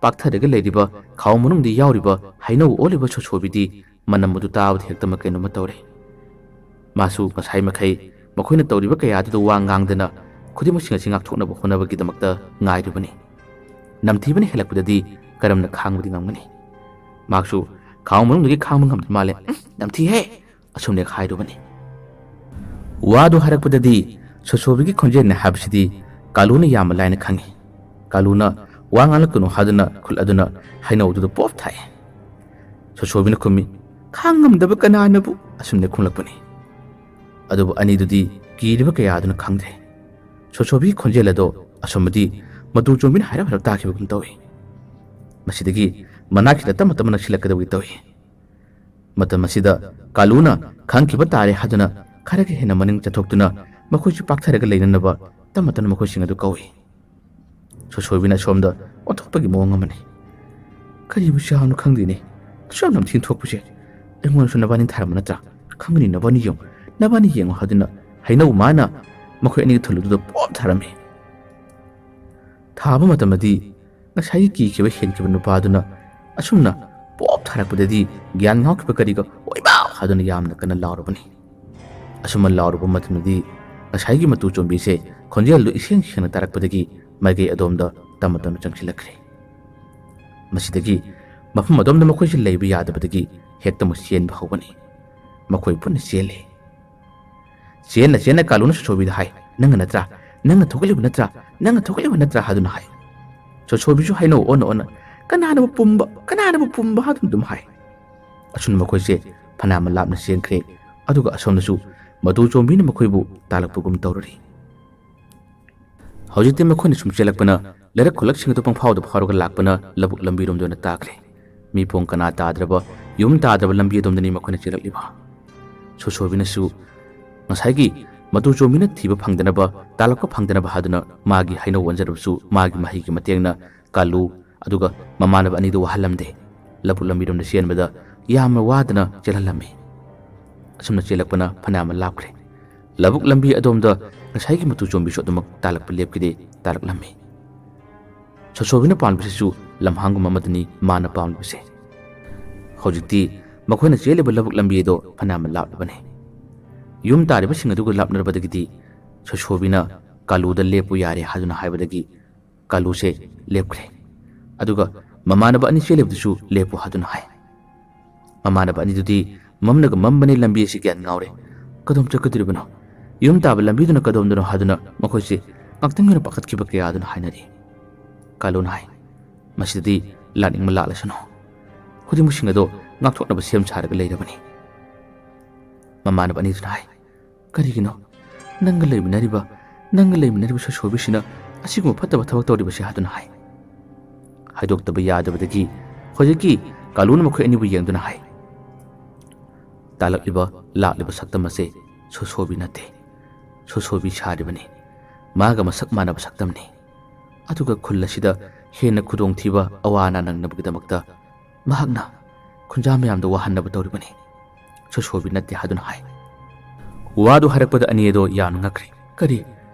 ꯄꯥꯛꯊꯔꯒ ꯂꯩꯔꯤꯕ ꯈꯥꯎ ꯃꯅꯨꯡꯗ ꯌꯥꯎꯔꯤꯕ ꯍꯩꯅꯧ ꯑꯣꯜꯂꯤꯕ ꯁꯣꯁꯣꯕꯤꯗꯤ ꯃꯅꯝ ꯑꯗꯨ ꯇꯥꯕꯗ ꯍꯦꯛꯇꯃꯛ ꯀꯩꯅꯣꯝꯃ ꯇꯧꯔꯦ꯫ ꯃꯥꯁꯨ ꯉꯁꯥꯏ ꯃꯈꯩ ꯃꯈꯣꯏꯅ ꯇꯧꯔꯤꯕ ꯀꯌꯥ ꯑꯗꯨꯗ ꯋꯥ ꯉꯥꯡꯗꯅ ꯈꯨꯗꯤꯡꯃꯛꯁꯤꯡ ꯑꯁꯤ ꯉꯥꯛꯊꯣꯛꯅꯕ ꯍꯣꯠꯅꯕꯒꯤꯗꯃꯛꯇ ꯉꯥꯏꯔꯤꯕꯅꯤ꯫ ꯅꯝꯊꯤꯕꯅ ꯍꯦꯜꯂꯛꯄꯗꯗꯤ ꯀꯔꯝꯅ ꯈꯥꯡꯕꯗꯤ ꯉꯝꯒꯅꯤ? ꯃꯍꯥꯛꯁꯨ ꯈꯥꯎ ꯃꯅꯨꯡꯗꯒꯤ ꯈꯥꯡꯕ ꯉꯝꯗ꯭ꯔ ꯃꯥꯜꯂꯦ꯫ "ꯎꯝ, ꯅꯝꯊꯤꯍꯦ! ꯑꯁꯨꯝꯅ ꯍꯦꯛ ꯍꯥꯏꯔꯨꯕꯅꯤ꯫ ꯋꯥꯗꯨ ꯍꯥꯏꯔꯛꯄꯗꯗꯤ ꯁꯣꯁꯣꯕꯤꯒꯤ ꯈꯣꯟꯖꯦꯜꯅꯤ ꯍꯥꯏꯕꯁꯤꯗꯤ ꯀꯥꯂꯨꯅ ꯌꯥꯝꯅ ꯂꯥꯏꯅ ꯈꯪꯏ꯫ ꯀꯥꯂꯨꯅ ꯋꯥ ꯉꯥꯡꯂꯛꯀꯅꯨ ꯍꯥꯏꯗꯨꯅ ꯈꯨꯠ ꯑꯗꯨꯅ ꯍꯩꯅꯧꯗꯨꯗ ꯄꯣꯞ ꯊꯥꯏ꯫ ꯁꯣꯁꯣꯕꯤꯅ ꯈꯨꯝꯃꯤ, "ꯈꯥꯡꯉꯝꯗꯕ ꯀꯅꯥꯅꯕꯨ?" ꯑꯁꯨꯝꯅ ꯈꯨꯝꯂꯛꯄꯅꯤ꯫ ꯑꯗꯨꯕꯨ ꯑꯅꯤꯗꯨꯗꯤ ꯀꯤꯔꯤꯕ ꯀꯌꯥꯗꯨꯅ ꯈꯪꯗ꯭ꯔꯦ꯫ ꯁꯣꯁꯣꯕꯤꯒꯤ ꯈꯣꯟꯖꯦꯜ ꯑꯗꯣ ꯑꯁꯣꯝꯗꯗꯤ ꯃꯇꯨ ꯆꯣꯝꯕꯤꯅ ꯍꯥꯏꯔꯞ ꯍꯥꯏꯔꯞ ꯇꯥꯈꯤꯕꯒꯨꯝ ꯇꯧꯏ꯫ ꯃꯁꯤꯗꯒꯤ ꯃꯅꯥꯛꯁꯤꯗ ꯇꯞꯅ ꯇꯞꯅ ꯅꯛꯁꯤꯜꯂꯛꯀꯗꯕꯒꯤ ꯇꯧꯏ꯫ ꯃꯇꯝ ꯑꯁꯤꯗ ꯀꯥꯂꯨꯅ ꯈꯪꯈꯤꯕ ꯇꯥꯔꯦ ꯍꯥꯏꯗꯨꯅ ꯈꯔꯒ ꯍꯦꯟꯅ ꯃꯅꯤꯡ ꯆꯠꯊꯣꯛꯇꯨꯅ ꯃꯈꯣꯏꯁꯨ ꯄꯥꯛꯊꯔꯒ ꯂꯩꯅꯅꯕ ꯇꯞꯅ ꯇꯞꯅ ꯃꯈꯣꯏꯁꯤꯡ ꯑꯗꯨ ꯀꯧꯏ꯫ ꯁꯣꯁꯣꯏꯕꯤꯅ ꯑꯁꯣꯝꯗ ꯑꯣꯟꯊꯣꯛꯄꯒꯤ ꯃꯑꯣꯡ ꯑꯃꯅꯤ꯫ "ꯀꯔꯤꯕꯨ ꯆꯥꯕꯅꯣ ꯈꯪꯗꯦꯅꯦ, ꯑꯁꯨꯛ ꯌꯥꯝ ꯅꯝꯊꯤꯅ ꯊꯣꯛꯄꯁꯦ꯫ ꯑꯩꯉꯣꯟꯗꯁꯨ ꯅꯕꯥꯅꯤ ꯊꯥꯔꯝꯕ ꯅꯠꯇ꯭ꯔꯥ? ꯈꯪꯒꯅꯤ, ꯅꯕꯥꯅꯤ ꯌꯦꯡꯉꯨ, ꯅꯕꯥꯅꯤ ꯌꯦꯡꯉꯨ" ꯍꯥꯏꯗꯨꯅ ꯍꯩꯅꯧ ꯃꯥꯅ ꯃꯈꯣꯏ ꯑꯅꯤꯒꯤ ꯊꯨꯜꯂꯨꯗꯨꯗ ꯄꯣꯞ ꯊꯥꯔꯝꯃꯤ꯫ ꯊꯥꯕ ꯃꯇꯝꯗꯗꯤ ꯉꯁꯥꯏꯒꯤ ꯀꯤꯈꯤꯕ ꯍꯦꯟꯈꯤꯕ ꯅꯨꯄꯥꯗꯨꯅ ꯑꯁꯨꯝꯅ ꯄꯣꯞ ꯊꯥꯔꯛꯄꯗꯗꯤ ꯒ꯭ꯌꯥꯟ ꯉꯥꯎꯈꯤꯕ ꯀꯔꯤꯒ "ꯑꯣꯏꯕ!" ꯍꯥꯏꯗꯨꯅ ꯌꯥꯝꯅ ꯀꯟꯅ ꯂꯥꯎꯔꯕꯅꯤ꯫ ꯑꯁꯨꯝꯅ ꯂꯥꯎꯔꯨꯕ ꯃꯇꯝꯗꯗꯤ ꯉꯁꯥꯏꯒꯤ ꯃꯇꯨ ꯆꯣꯝꯕꯤꯁꯦ ꯈꯣꯟꯖꯦꯜꯗꯨ ꯏꯁꯦꯡ ꯁꯦꯡꯅ ꯇꯥꯔꯛꯄꯗꯒꯤ ꯃꯥꯏꯀꯩ ꯑꯗꯣꯝꯗ ꯇꯞꯅ ꯇꯞꯅ ꯆꯪꯁꯤꯜꯂꯛꯈ꯭ꯔꯦ꯫ ꯃꯁꯤꯗꯒꯤ ꯃꯐꯝ ꯑꯗꯣꯝꯗ ꯃꯈꯣꯏꯁꯦ ꯂꯩꯕ ꯌꯥꯗꯕꯗꯒꯤ ꯍꯦꯛꯇꯃꯛ ꯆꯦꯟꯕ ꯍꯧꯕꯅꯤ꯫ ꯃꯈꯣꯏ ꯄꯨꯟꯅ ꯆꯦꯜꯂꯦ꯫ ꯆꯦꯟꯅ ꯆꯦꯟꯅ ꯀꯥꯂꯨꯅ ꯁꯣꯁꯣꯕꯤꯗ ꯍꯥꯏ, "ꯅꯪꯅ ꯅꯠꯇ꯭ꯔꯥ? ꯅꯪꯅ ꯊꯧꯒꯠꯂꯤꯕ ꯅꯠꯇ꯭ꯔꯥ? ꯅꯪꯅ ꯊꯧꯒꯠꯂꯤꯕ ꯅꯠꯇ꯭ꯔꯥ?" ꯍꯥꯏꯗꯨꯅ ꯍꯥꯏ꯫ ꯁꯣꯁꯣꯕꯤꯁꯨ ꯍꯩꯅꯧ ꯑꯣꯟꯅ ꯑꯣꯟꯅ, "ꯀꯅꯥꯅꯕꯨ ꯄꯨꯝꯕ, ꯀꯅꯥꯅꯕꯨ ꯄꯨꯝꯕ?" ꯍꯥꯏꯗꯨꯅ ꯑꯗꯨꯝ ꯍꯥꯏ꯫ ꯑꯁꯨꯝꯅ ꯃꯈꯣꯏꯁꯦ ꯐꯅꯌꯥꯝ ꯂꯥꯞꯅ ꯆꯦꯟꯈ꯭ꯔꯦ꯫ ꯑꯗꯨꯒ ꯑꯁꯣꯝꯗꯁꯨ ꯃꯇꯨ ꯆꯣꯝꯕꯤꯅ ꯃꯈꯣꯏꯕꯨ ꯇꯥꯜꯂꯛꯄꯒꯨꯝ ꯇꯧꯔꯔꯤ꯫ ꯍꯧꯖꯤꯛꯇꯤ ꯃꯈꯣꯏꯅ ꯁꯨꯝ ꯆꯦꯜꯂꯛꯄꯅ ꯂꯩꯔꯛ ꯈꯨꯜꯂꯛꯁꯤꯡ ꯑꯗꯨ ꯄꯪꯐꯥꯎꯗ ꯐꯥꯎꯔꯒ ꯂꯥꯛꯄꯅ ꯂꯧꯕꯨꯛ ꯂꯝꯕꯤꯔꯣꯝꯗ ꯑꯣꯏꯅ ꯇꯥꯈ꯭ꯔꯦ꯫ ꯃꯤꯄꯣꯡ ꯀꯅꯥ ꯇꯥꯗ꯭ꯔꯕ, ꯌꯨꯝ ꯇꯥꯗ꯭ꯔꯕ ꯂꯝꯕꯤ ꯑꯗꯣꯝꯗꯅꯤ ꯃꯈꯣꯏꯅ ꯆꯦꯜꯂꯛꯂꯤꯕ꯫ ꯁꯣꯁꯣꯕꯤꯅꯁꯨ ꯉꯁꯥꯏꯒꯤ ꯃꯇꯨ ꯆꯣꯝꯕꯤꯅ ꯊꯤꯕ ꯐꯪꯗꯅꯕ, ꯇꯥꯜꯂꯛꯄ ꯐꯪꯗꯅꯕ ꯍꯥꯏꯗꯨꯅ ꯃꯥꯒꯤ ꯍꯩꯅꯧ ꯑꯣꯟꯖꯔꯕꯁꯨ ꯃꯥꯒꯤ ꯃꯍꯩꯒꯤ ꯃꯇꯦꯡꯅ ꯀꯥꯂꯨ ꯑꯗꯨꯒ ꯃꯃꯥꯟꯅꯕ ꯑꯅꯤꯗꯨ ꯋꯥꯍꯜꯂꯝꯗꯦ꯫ ꯂꯧꯕꯨꯛ ꯂꯝꯕꯤꯔꯣꯝꯗ ꯆꯦꯟꯕꯗ ꯌꯥꯝꯅ ꯋꯥꯗꯅ ꯆꯦꯜꯍꯜꯂꯝꯃꯤ꯫ ꯑꯁꯨꯝꯅ ꯆꯦꯜꯂꯛꯄꯅ ꯐꯅꯌꯥꯝ ꯂꯥꯞꯈ꯭ꯔꯦ꯫ ꯂꯧꯕꯨꯛ ꯂꯝꯕꯤ ꯑꯗꯣꯝꯗ ꯉꯁꯥꯏꯒꯤ ꯃꯇꯨ ꯆꯣꯝꯕꯤꯁꯨ ꯑꯗꯨꯃꯛ ꯇꯥꯜꯂꯛꯄ ꯂꯦꯞꯈꯤꯗꯦ, ꯇꯥꯜꯂꯛꯂꯝꯃꯤ꯫ ꯁꯣꯁꯣꯕꯤꯅ ꯄꯥꯝꯂꯤꯕꯁꯤꯁꯨ ꯂꯝꯍꯥꯡꯒꯨꯝꯕ ꯑꯃꯗꯅꯤ ꯃꯥꯅ ꯄꯥꯝꯂꯤꯕꯁꯦ꯫ ꯍꯧꯖꯤꯛꯇꯤ ꯃꯈꯣꯏꯅ ꯆꯦꯜꯂꯤꯕ ꯂꯧꯕꯨꯛ ꯂꯝꯕꯤ ꯑꯗꯣ ꯐꯅꯌꯥꯝ ꯂꯥꯞꯂꯕꯅꯤ꯫ ꯌꯨꯝ ꯇꯥꯔꯤꯕꯁꯤꯡ ꯑꯗꯨꯒ ꯂꯥꯞꯅꯔꯕꯗꯒꯤꯗꯤ ꯁꯣꯁꯣꯕꯤꯅ ꯀꯥꯂꯨꯗ "ꯂꯦꯞꯄꯨ ꯌꯥꯔꯦ" ꯍꯥꯏꯗꯨꯅ ꯍꯥꯏꯕꯗꯒꯤ ꯀꯥꯂꯨꯁꯦ ꯂꯦꯞꯈ꯭ꯔꯦ꯫ ꯑꯗꯨꯒ ꯃꯃꯥꯟꯅꯕ ꯑꯅꯤ ꯆꯦꯜꯂꯤꯕꯗꯨꯁꯨ "ꯂꯦꯞꯄꯨ" ꯍꯥꯏꯗꯨꯅ ꯍꯥꯏ꯫ ꯃꯃꯥꯟꯅꯕ ꯑꯅꯤꯗꯨꯗꯤ ꯃꯝꯅꯒ ꯃꯝꯕꯅꯦ, ꯂꯝꯕꯤ ꯑꯁꯤ ꯒ꯭ꯌꯥꯟ ꯉꯥꯎꯔꯦ꯫ ꯀꯗꯣꯝ ꯆꯠꯀꯗꯧꯔꯤꯕꯅꯣ? ꯌꯨꯝ ꯇꯥꯕ ꯂꯝꯕꯤꯗꯨꯅ ꯀꯗꯣꯝꯗꯅꯣ ꯍꯥꯏꯗꯨꯅ ꯃꯈꯣꯏꯁꯦ ꯉꯥꯛꯇꯪꯒꯤ ꯑꯣꯏꯅ ꯄꯥꯈꯠꯈꯤꯕ ꯀꯌꯥ ꯑꯗꯨꯅ ꯍꯥꯏꯅꯔꯤ꯫ ꯀꯥꯂꯨꯅ ꯍꯥꯏ, "ꯃꯁꯤꯗꯗꯤ ꯂꯥꯛꯅꯤꯡꯕ ꯂꯥꯛꯂꯁꯅꯨ꯫ ꯈꯨꯗꯤꯡꯃꯛꯁꯤꯡ ꯑꯗꯣ ꯉꯥꯛꯊꯣꯛꯅꯕ ꯁꯦꯝ ꯁꯥꯔꯒ ꯂꯩꯔꯕꯅꯤ꯫" ꯃꯃꯥꯟꯅꯕ ꯑꯅꯤꯗꯨꯅ ꯍꯥꯏ, "ꯀꯔꯤꯒꯤꯅꯣ? ꯅꯪꯒ ꯂꯩꯃꯤꯟꯅꯔꯤꯕ, ꯅꯪꯒ ꯂꯩꯃꯤꯟꯅꯔꯤꯕ ꯁꯣꯁꯣꯕꯤꯁꯤꯅ ꯑꯁꯤꯒꯨꯝꯕ ꯐꯠꯇꯕ ꯊꯕꯛ ꯇꯧꯔꯤꯕꯁꯦ?" ꯍꯥꯏꯗꯨꯅ ꯍꯥꯏ꯫ ꯍꯥꯏꯗꯣꯛꯇꯕ ꯌꯥꯗꯕꯗꯒꯤ ꯍꯧꯖꯤꯛꯀꯤ ꯀꯥꯂꯨꯅ ꯃꯈꯣꯏ ꯑꯅꯤꯕꯨ ꯌꯦꯡꯗꯨꯅ ꯍꯥꯏ, "ꯇꯥꯂꯛꯂꯤꯕ, ꯂꯥꯛꯂꯤꯕ ꯁꯛꯇꯝ ꯑꯁꯦ ꯁꯣꯁꯣꯕꯤ ꯅꯠꯇꯦ, ꯁꯣꯁꯣꯕꯤ ꯁꯥꯔꯤꯕꯅꯤ꯫ ꯃꯥꯒ ꯃꯁꯛ ꯃꯥꯟꯅꯕ ꯁꯛꯇꯝꯅꯤ꯫ ꯑꯗꯨꯒ ꯈꯨꯜ ꯑꯁꯤꯗ ꯍꯦꯟꯅ ꯈꯨꯗꯣꯡꯊꯤꯕ, ꯑꯋꯥ ꯑꯅꯥ ꯅꯪꯅꯕꯒꯤꯗꯃꯛꯇ ꯃꯍꯥꯛꯅ ꯈꯨꯟꯖꯥ ꯃꯌꯥꯝꯗ ꯋꯥꯍꯟꯅꯕ ꯇꯧꯔꯤꯕꯅꯤ꯫ ꯁꯣꯁꯣꯕꯤ ꯅꯠꯇꯦ" ꯍꯥꯏꯗꯨꯅ ꯍꯥꯏ꯫ ꯋꯥꯗꯨ ꯍꯥꯏꯔꯛꯄꯗ ꯑꯅꯤ ꯑꯗꯣ ꯌꯥꯝꯅ ꯉꯛꯈ꯭ꯔꯦ꯫ "ꯀꯔꯤ?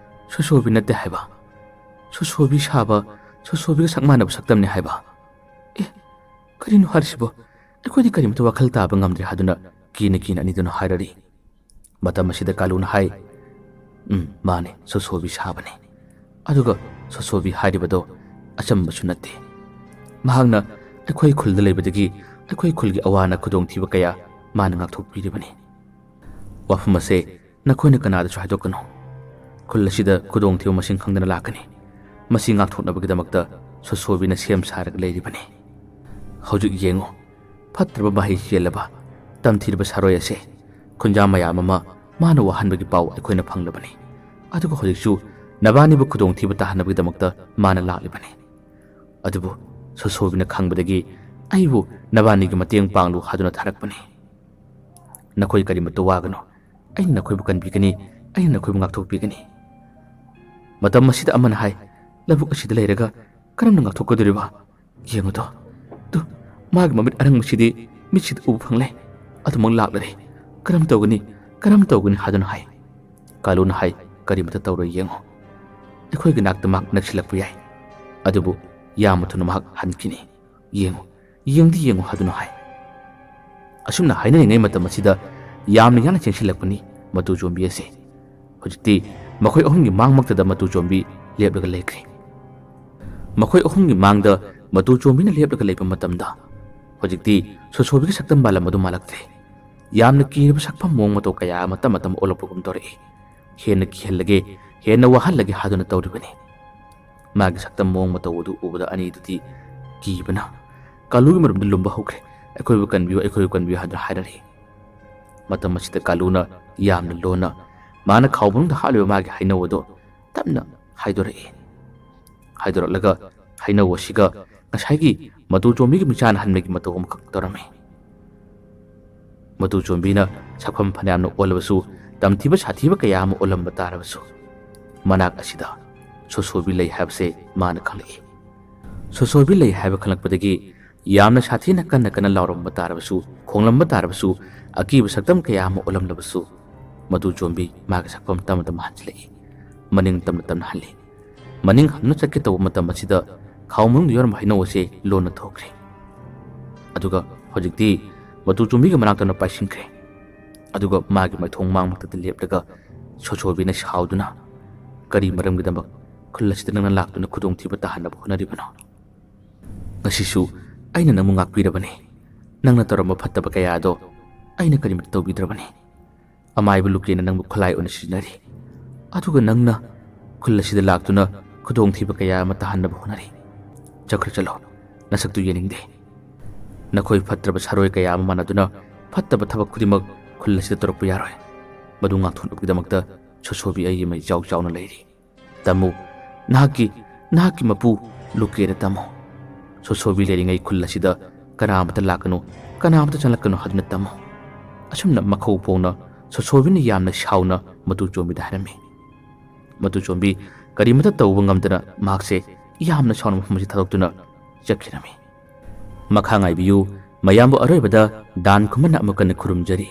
ꯁꯣꯁꯣꯕꯤ ꯅꯠꯇꯦ ꯍꯥꯏꯕ? ꯁꯣꯁꯣꯕꯤ ꯁꯥꯕ, ꯁꯣꯁꯣꯕꯤꯒ ꯁꯛ ꯃꯥꯟꯅꯕ ꯁꯛꯇꯝꯅꯤ ꯍꯥꯏꯕ? ꯑꯦ, ꯀꯔꯤꯅꯣ ꯍꯥꯏꯔꯤꯁꯤꯕꯣ? ꯑꯩꯈꯣꯏꯗꯤ ꯀꯔꯤꯃꯇ ꯋꯥꯈꯜ ꯇꯥꯕ ꯉꯝꯗ꯭ꯔꯦ" ꯍꯥꯏꯗꯨꯅ ꯀꯤꯅ ꯀꯤꯅ ꯑꯅꯤꯗꯨꯅ ꯍꯥꯏꯔꯔꯤ꯫ ꯃꯇꯝ ꯑꯁꯤꯗ ꯀꯥꯂꯨꯅ ꯍꯥꯏ, "ꯎꯝ, ꯃꯥꯅꯦ, ꯁꯣꯁꯣꯕꯤ ꯁꯥꯕꯅꯦ꯫ ꯑꯗꯨꯒ ꯁꯣꯁꯣꯕꯤ ꯍꯥꯏꯔꯤꯕꯗꯣ ꯑꯆꯝꯕꯁꯨ ꯅꯠꯇꯦ꯫ ꯃꯍꯥꯛꯅ ꯑꯩꯈꯣꯏ ꯈꯨꯜꯗ ꯂꯩꯕꯗꯒꯤ ꯑꯩꯈꯣꯏ ꯈꯨꯜꯒꯤ ꯑꯋꯥ ꯑꯅꯥ ꯈꯨꯗꯣꯡꯊꯤꯕ ꯀꯌꯥ ꯃꯥꯅ ꯉꯥꯛꯊꯣꯛꯄꯤꯔꯤꯕꯅꯤ꯫ ꯋꯥꯐꯝ ꯑꯁꯦ ꯅꯈꯣꯏꯅ ꯀꯅꯥꯗꯁꯨ ꯍꯥꯏꯗꯣꯛꯀꯅꯨ꯫ ꯈꯨꯜ ꯑꯁꯤꯗ ꯈꯨꯗꯣꯡꯊꯤꯕ ꯃꯁꯤꯡ ꯈꯪꯗꯅ ꯂꯥꯛꯀꯅꯤ꯫ ꯃꯁꯤ ꯉꯥꯛꯊꯣꯛꯅꯕꯒꯤꯗꯃꯛꯇ ꯁꯣꯁꯣꯕꯤꯅ ꯁꯦꯝ ꯁꯥꯔꯒ ꯂꯩꯔꯤꯕꯅꯤ꯫ ꯍꯧꯖꯤꯛ ꯌꯦꯡꯉꯨ, ꯐꯠꯇ꯭ꯔꯕ ꯃꯍꯩ ꯆꯦꯜꯂꯕ, ꯇꯝꯊꯤꯔꯕ ꯁꯥꯔꯣꯏ ꯑꯁꯦ ꯈꯨꯟꯖꯥ ꯃꯌꯥꯝ ꯑꯃ ꯃꯥꯅ ꯋꯥꯍꯟꯕꯒꯤ ꯄꯥꯎ ꯑꯩꯈꯣꯏꯅ ꯐꯪꯂꯕꯅꯤ꯫ ꯑꯗꯨꯒ ꯍꯧꯖꯤꯛꯁꯨ ꯅꯕꯥꯅꯤꯕꯨ ꯈꯨꯗꯣꯡꯊꯤꯕ ꯇꯥꯍꯟꯅꯕꯒꯤꯗꯃꯛꯇ ꯃꯥꯅ ꯂꯥꯛꯂꯤꯕꯅꯤ꯫ ꯑꯗꯨꯕꯨ ꯁꯣꯁꯣꯕꯤꯅ ꯈꯪꯕꯗꯒꯤ ꯑꯩꯕꯨ ꯅꯕꯥꯅꯤꯒꯤ ꯃꯇꯦꯡ ꯄꯥꯡꯂꯨ ꯍꯥꯏꯗꯨꯅ ꯊꯥꯔꯛꯄꯅꯤ꯫ ꯅꯈꯣꯏ ꯀꯔꯤꯃꯠꯇ ꯋꯥꯒꯅꯨ, ꯑꯩꯅ ꯅꯈꯣꯏꯕꯨ ꯀꯟꯕꯤꯒꯅꯤ, ꯑꯩꯅ ꯅꯈꯣꯏꯕꯨ ꯉꯥꯛꯊꯣꯛꯄꯤꯒꯅꯤ꯫" ꯃꯇꯝ ꯑꯁꯤꯗ ꯑꯃꯅ ꯍꯥꯏ, "ꯂꯧꯕꯨꯛ ꯑꯁꯤꯗ ꯂꯩꯔꯒ ꯀꯔꯝꯅ ꯉꯥꯛꯊꯣꯛꯀꯗꯧꯔꯤꯕ? ꯌꯦꯡꯉꯨꯗꯣ, ꯇꯨ, ꯃꯥꯒꯤ ꯃꯃꯤꯠ ꯑꯔꯪꯕꯁꯤꯗꯤ ꯃꯤꯠꯁꯤꯗ ꯎꯕ ꯐꯪꯂꯦ꯫ ꯑꯗꯨꯃꯛ ꯂꯥꯛꯂꯔꯦ꯫ ꯀꯔꯝ ꯇꯧꯒꯅꯤ, ꯀꯔꯝ ꯇꯧꯒꯅꯤ?" ꯍꯥꯏꯗꯨꯅ ꯍꯥꯏ꯫ ꯀꯥꯂꯨꯅ ꯍꯥꯏ, "ꯀꯔꯤꯃꯇ ꯇꯧꯔꯣꯏ, ꯌꯦꯡꯉꯨ꯫ ꯑꯩꯈꯣꯏꯒꯤ ꯅꯥꯛꯇ ꯃꯍꯥꯛ ꯅꯛꯁꯤꯜꯂꯛꯄ ꯌꯥꯏ꯫ ꯑꯗꯨꯕꯨ ꯌꯥꯝꯅ ꯊꯨꯅ ꯃꯍꯥꯛ ꯍꯟꯈꯤꯅꯤ꯫ ꯌꯦꯡꯉꯨ, ꯌꯦꯡꯗꯤ ꯌꯦꯡꯉꯨ" ꯍꯥꯏꯗꯨꯅ ꯍꯥꯏ꯫ ꯑꯁꯨꯝꯅ ꯍꯥꯏꯅꯔꯤꯉꯩ ꯃꯇꯝ ꯑꯁꯤꯗ ꯌꯥꯝꯅ ꯌꯥꯡꯅ ꯆꯦꯟꯁꯤꯜꯂꯛꯄꯅꯤ ꯃꯇꯨ ꯆꯣꯝꯕꯤ ꯑꯁꯦ꯫ ꯍꯧꯖꯤꯛꯇꯤ ꯃꯈꯣꯏ ꯑꯍꯨꯝꯒꯤ ꯃꯥꯡꯃꯛꯇꯗ ꯃꯇꯨ ꯆꯣꯝꯕꯤ ꯂꯦꯞꯂꯒ ꯂꯩꯈ꯭ꯔꯦ꯫ ꯃꯈꯣꯏ ꯑꯍꯨꯝꯒꯤ ꯃꯥꯡꯗ ꯃꯇꯨ ꯆꯣꯝꯕꯤꯅ ꯂꯦꯞꯂꯒ ꯂꯩꯕ ꯃꯇꯝꯗ ꯍꯧꯖꯤꯛꯇꯤ ꯁꯣꯁꯣꯕꯤꯒꯤ ꯁꯛꯇꯝ ꯃꯥꯂꯝ ꯑꯗꯨ ꯃꯥꯜꯂꯛꯇ꯭ꯔꯦ꯫ ꯌꯥꯝꯅ ꯀꯤꯔꯕ ꯁꯛꯐꯝ ꯃꯑꯣꯡ ꯃꯇꯧ ꯀꯌꯥ ꯑꯃ ꯇꯞꯅ ꯇꯞꯅ ꯑꯣꯜꯂꯛꯄꯒꯨꯝ ꯇꯧꯔꯛꯏ꯫ ꯍꯦꯟꯅ ꯀꯤꯍꯜꯂꯒꯦ, ꯍꯦꯟꯅ ꯋꯥꯍꯜꯂꯒꯦ ꯍꯥꯏꯗꯨꯅ ꯇꯧꯔꯤꯕꯅꯤ꯫ ꯃꯥꯒꯤ ꯁꯛꯇꯝ ꯃꯑꯣꯡ ꯃꯇꯧ ꯑꯗꯨ ꯎꯕꯗ ꯑꯅꯤꯗꯨꯗꯤ ꯀꯤꯕꯅ ꯀꯥꯂꯨꯒꯤ ꯃꯔꯨꯝꯗ ꯂꯨꯝꯕ ꯍꯧꯈ꯭ꯔꯦ꯫ "ꯑꯩꯈꯣꯏꯕꯨ ꯀꯟꯕꯤꯌꯨ, ꯑꯩꯈꯣꯏꯕꯨ ꯀꯟꯕꯤꯌꯨ" ꯍꯥꯏꯗꯨꯅ ꯍꯥꯏꯅꯔꯛꯏ꯫ ꯃꯇꯝ ꯑꯁꯤꯗ ꯀꯥꯂꯨꯅ ꯌꯥꯝꯅ ꯂꯣꯟꯅ ꯃꯥꯅ ꯈꯥꯎ ꯃꯅꯨꯡꯗ ꯍꯥꯞꯂꯤꯕ ꯃꯥꯒꯤ ꯍꯩꯅꯧ ꯑꯗꯨ ꯇꯞꯅ ꯍꯥꯏꯗꯣꯔꯛꯏ꯫ ꯍꯥꯏꯗꯣꯔꯛꯂꯒ ꯍꯩꯅꯧ ꯑꯁꯤꯒ ꯉꯁꯥꯏꯒꯤ ꯃꯇꯨ ꯆꯣꯝꯕꯤꯒꯤ ꯃꯤꯆꯥꯅ ꯍꯟꯕꯒꯤ ꯃꯇꯧ ꯑꯃꯈꯛ ꯇꯧꯔꯝꯃꯤ꯫ ꯃꯇꯨ ꯆꯣꯝꯕꯤꯅ ꯁꯛꯐꯝ ꯐꯅꯌꯥꯝꯅ ꯑꯣꯜꯂꯕꯁꯨ, ꯇꯝꯊꯤꯕ ꯁꯥꯊꯤꯕ ꯀꯌꯥ ꯑꯃ ꯑꯣꯜꯂꯝꯕ ꯇꯥꯔꯕꯁꯨ, ꯃꯅꯥꯛ ꯑꯁꯤꯗ ꯁꯣꯁꯣꯕꯤ ꯂꯩ ꯍꯥꯏꯕꯁꯦ ꯃꯥꯅ ꯈꯪꯂꯛꯏ꯫ ꯁꯣꯁꯣꯕꯤ ꯂꯩ ꯍꯥꯏꯕ ꯈꯪꯂꯛꯄꯗꯒꯤ ꯌꯥꯝꯅ ꯁꯥꯊꯤꯅ ꯀꯟꯅ ꯀꯟꯅ ꯂꯥꯎꯔꯝꯕ ꯇꯥꯔꯕꯁꯨ, ꯈꯣꯡꯂꯝꯕ ꯇꯥꯔꯕꯁꯨ, ꯑꯀꯤꯕ ꯁꯛꯇꯝ ꯀꯌꯥ ꯑꯃ ꯎꯠꯂꯝꯂꯕꯁꯨ, ꯃꯇꯨ ꯆꯣꯝꯕꯤ ꯃꯥꯒꯤ ꯁꯛꯐꯝ ꯇꯞꯅ ꯇꯞꯅ ꯍꯟꯖꯤꯜꯂꯛꯏ꯫ ꯃꯅꯤꯡ ꯇꯞꯅ ꯇꯞꯅ ꯍꯜꯂꯤ꯫ ꯃꯅꯤꯡ ꯍꯟꯗꯨꯅ ꯆꯠꯀꯦ ꯇꯧꯕ ꯃꯇꯝ ꯑꯁꯤꯗ ꯈꯥꯎ ꯃꯅꯨꯡꯗ ꯌꯥꯎꯔꯝꯕ ꯍꯩꯅꯧ ꯑꯁꯦ ꯂꯣꯟꯅ ꯊꯣꯛꯈ꯭ꯔꯦ꯫ ꯑꯗꯨꯒ ꯍꯧꯖꯤꯛꯇꯤ ꯃꯇꯨ ꯆꯣꯝꯕꯤꯒꯤ ꯃꯅꯥꯛꯇ ꯄꯥꯏꯁꯤꯟꯈ꯭ꯔꯦ꯫ ꯑꯗꯨꯒ ꯃꯥꯒꯤ ꯃꯥꯏꯊꯣꯡ ꯃꯥꯡꯃꯛꯇꯗ ꯂꯦꯞꯂꯒ ꯁꯣꯁꯣꯕꯤꯅ ꯁꯥꯎꯗꯨꯅ, "ꯀꯔꯤ ꯃꯔꯝꯒꯤꯗꯃꯛ ꯈꯨꯜ ꯑꯁꯤꯗ ꯅꯪꯅ ꯂꯥꯛꯇꯨꯅ ꯈꯨꯗꯣꯡꯊꯤꯕ ꯇꯥꯍꯟꯅꯕ ꯍꯣꯠꯅꯔꯤꯕꯅꯣ? ꯉꯁꯤꯁꯨ ꯑꯩꯅ ꯅꯪꯕꯨ ꯉꯥꯛꯄꯤꯔꯕꯅꯤ꯫ ꯅꯪꯅ ꯇꯧꯔꯝꯕ ꯐꯠꯇꯕ ꯀꯌꯥ ꯑꯗꯣ ꯑꯩꯅ ꯀꯔꯤꯃꯠꯇ ꯇꯧꯕꯤꯗ꯭ꯔꯕꯅꯤ꯫ ꯑꯃꯥꯏꯕ ꯂꯨꯀꯦꯅ ꯅꯪꯕꯨ ꯈꯨꯠꯂꯥꯏ ꯑꯣꯏꯅ ꯁꯤꯖꯤꯟꯅꯔꯤ꯫ ꯑꯗꯨꯒ ꯅꯪꯅ ꯈꯨꯜ ꯑꯁꯤꯗ ꯂꯥꯛꯇꯨꯅ ꯈꯨꯗꯣꯡꯊꯤꯕ ꯀꯌꯥ ꯑꯃ ꯇꯥꯍꯟꯅꯕ ꯍꯣꯠꯅꯔꯤ꯫ ꯆꯠꯈ꯭ꯔ ꯆꯠꯂꯣ, ꯅꯁꯛꯇꯨ ꯌꯦꯡꯅꯤꯡꯗꯦ꯫ ꯅꯈꯣꯏ ꯐꯠꯇ꯭ꯔꯕ ꯁꯥꯔꯣꯏ ꯀꯌꯥ ꯑꯃ ꯃꯥꯟꯅꯗꯨꯅ ꯐꯠꯇꯕ ꯊꯕꯛ ꯈꯨꯗꯤꯡꯃꯛ ꯈꯨꯜ ꯑꯁꯤꯗ ꯇꯧꯔꯛꯄ ꯌꯥꯔꯣꯏ꯫ ꯃꯗꯨ ꯉꯥꯛꯊꯣꯛꯅꯕꯒꯤꯗꯃꯛꯇ ꯁꯣꯁꯣꯕꯤ ꯑꯩꯒꯤ ꯃꯩ ꯏꯆꯥꯎ ꯆꯥꯎꯅ ꯂꯩꯔꯤ꯫ ꯇꯝꯃꯨ, ꯅꯍꯥꯛꯀꯤ, ꯅꯍꯥꯛꯀꯤ ꯃꯄꯨ ꯂꯨꯀꯦꯗ ꯇꯝꯃꯨ꯫ ꯁꯣꯁꯣꯕꯤ ꯂꯩꯔꯤꯉꯩ ꯈꯨꯜ ꯑꯁꯤꯗ ꯀꯅꯥꯃꯠꯇ ꯂꯥꯛꯀꯅꯨ, ꯀꯅꯥꯃꯠꯇ ꯆꯪꯂꯛꯀꯅꯨ ꯍꯥꯏꯗꯨꯅ ꯇꯝꯃꯨ"꯫ ꯑꯁꯨꯝꯅ ꯃꯈꯧ ꯄꯣꯡꯅ ꯁꯣꯁꯣꯕꯤꯅ ꯌꯥꯝꯅ ꯁꯥꯎꯅ ꯃꯇꯨ ꯆꯣꯝꯕꯤꯗ ꯍꯥꯏꯔꯝꯃꯤ꯫ ꯃꯇꯨ ꯆꯣꯝꯕꯤ ꯀꯔꯤꯃꯠꯇ ꯇꯧꯕ ꯉꯝꯗꯅ ꯃꯍꯥꯛꯁꯦ ꯌꯥꯝꯅ ꯁꯥꯎꯅ ꯃꯐꯝ ꯑꯁꯤ ꯊꯥꯗꯣꯛꯇꯨꯅ ꯆꯠꯈꯤꯔꯝꯃꯤ꯫ ꯃꯈꯥ ꯉꯥꯏꯕꯤꯌꯨ꯫ ꯃꯌꯥꯝꯕꯨ ꯑꯔꯣꯏꯕꯗ ꯗꯥꯟ ꯈꯨꯃꯟꯅ ꯑꯃꯨꯛ ꯍꯟꯅ ꯈꯨꯔꯨꯝꯖꯔꯤ꯫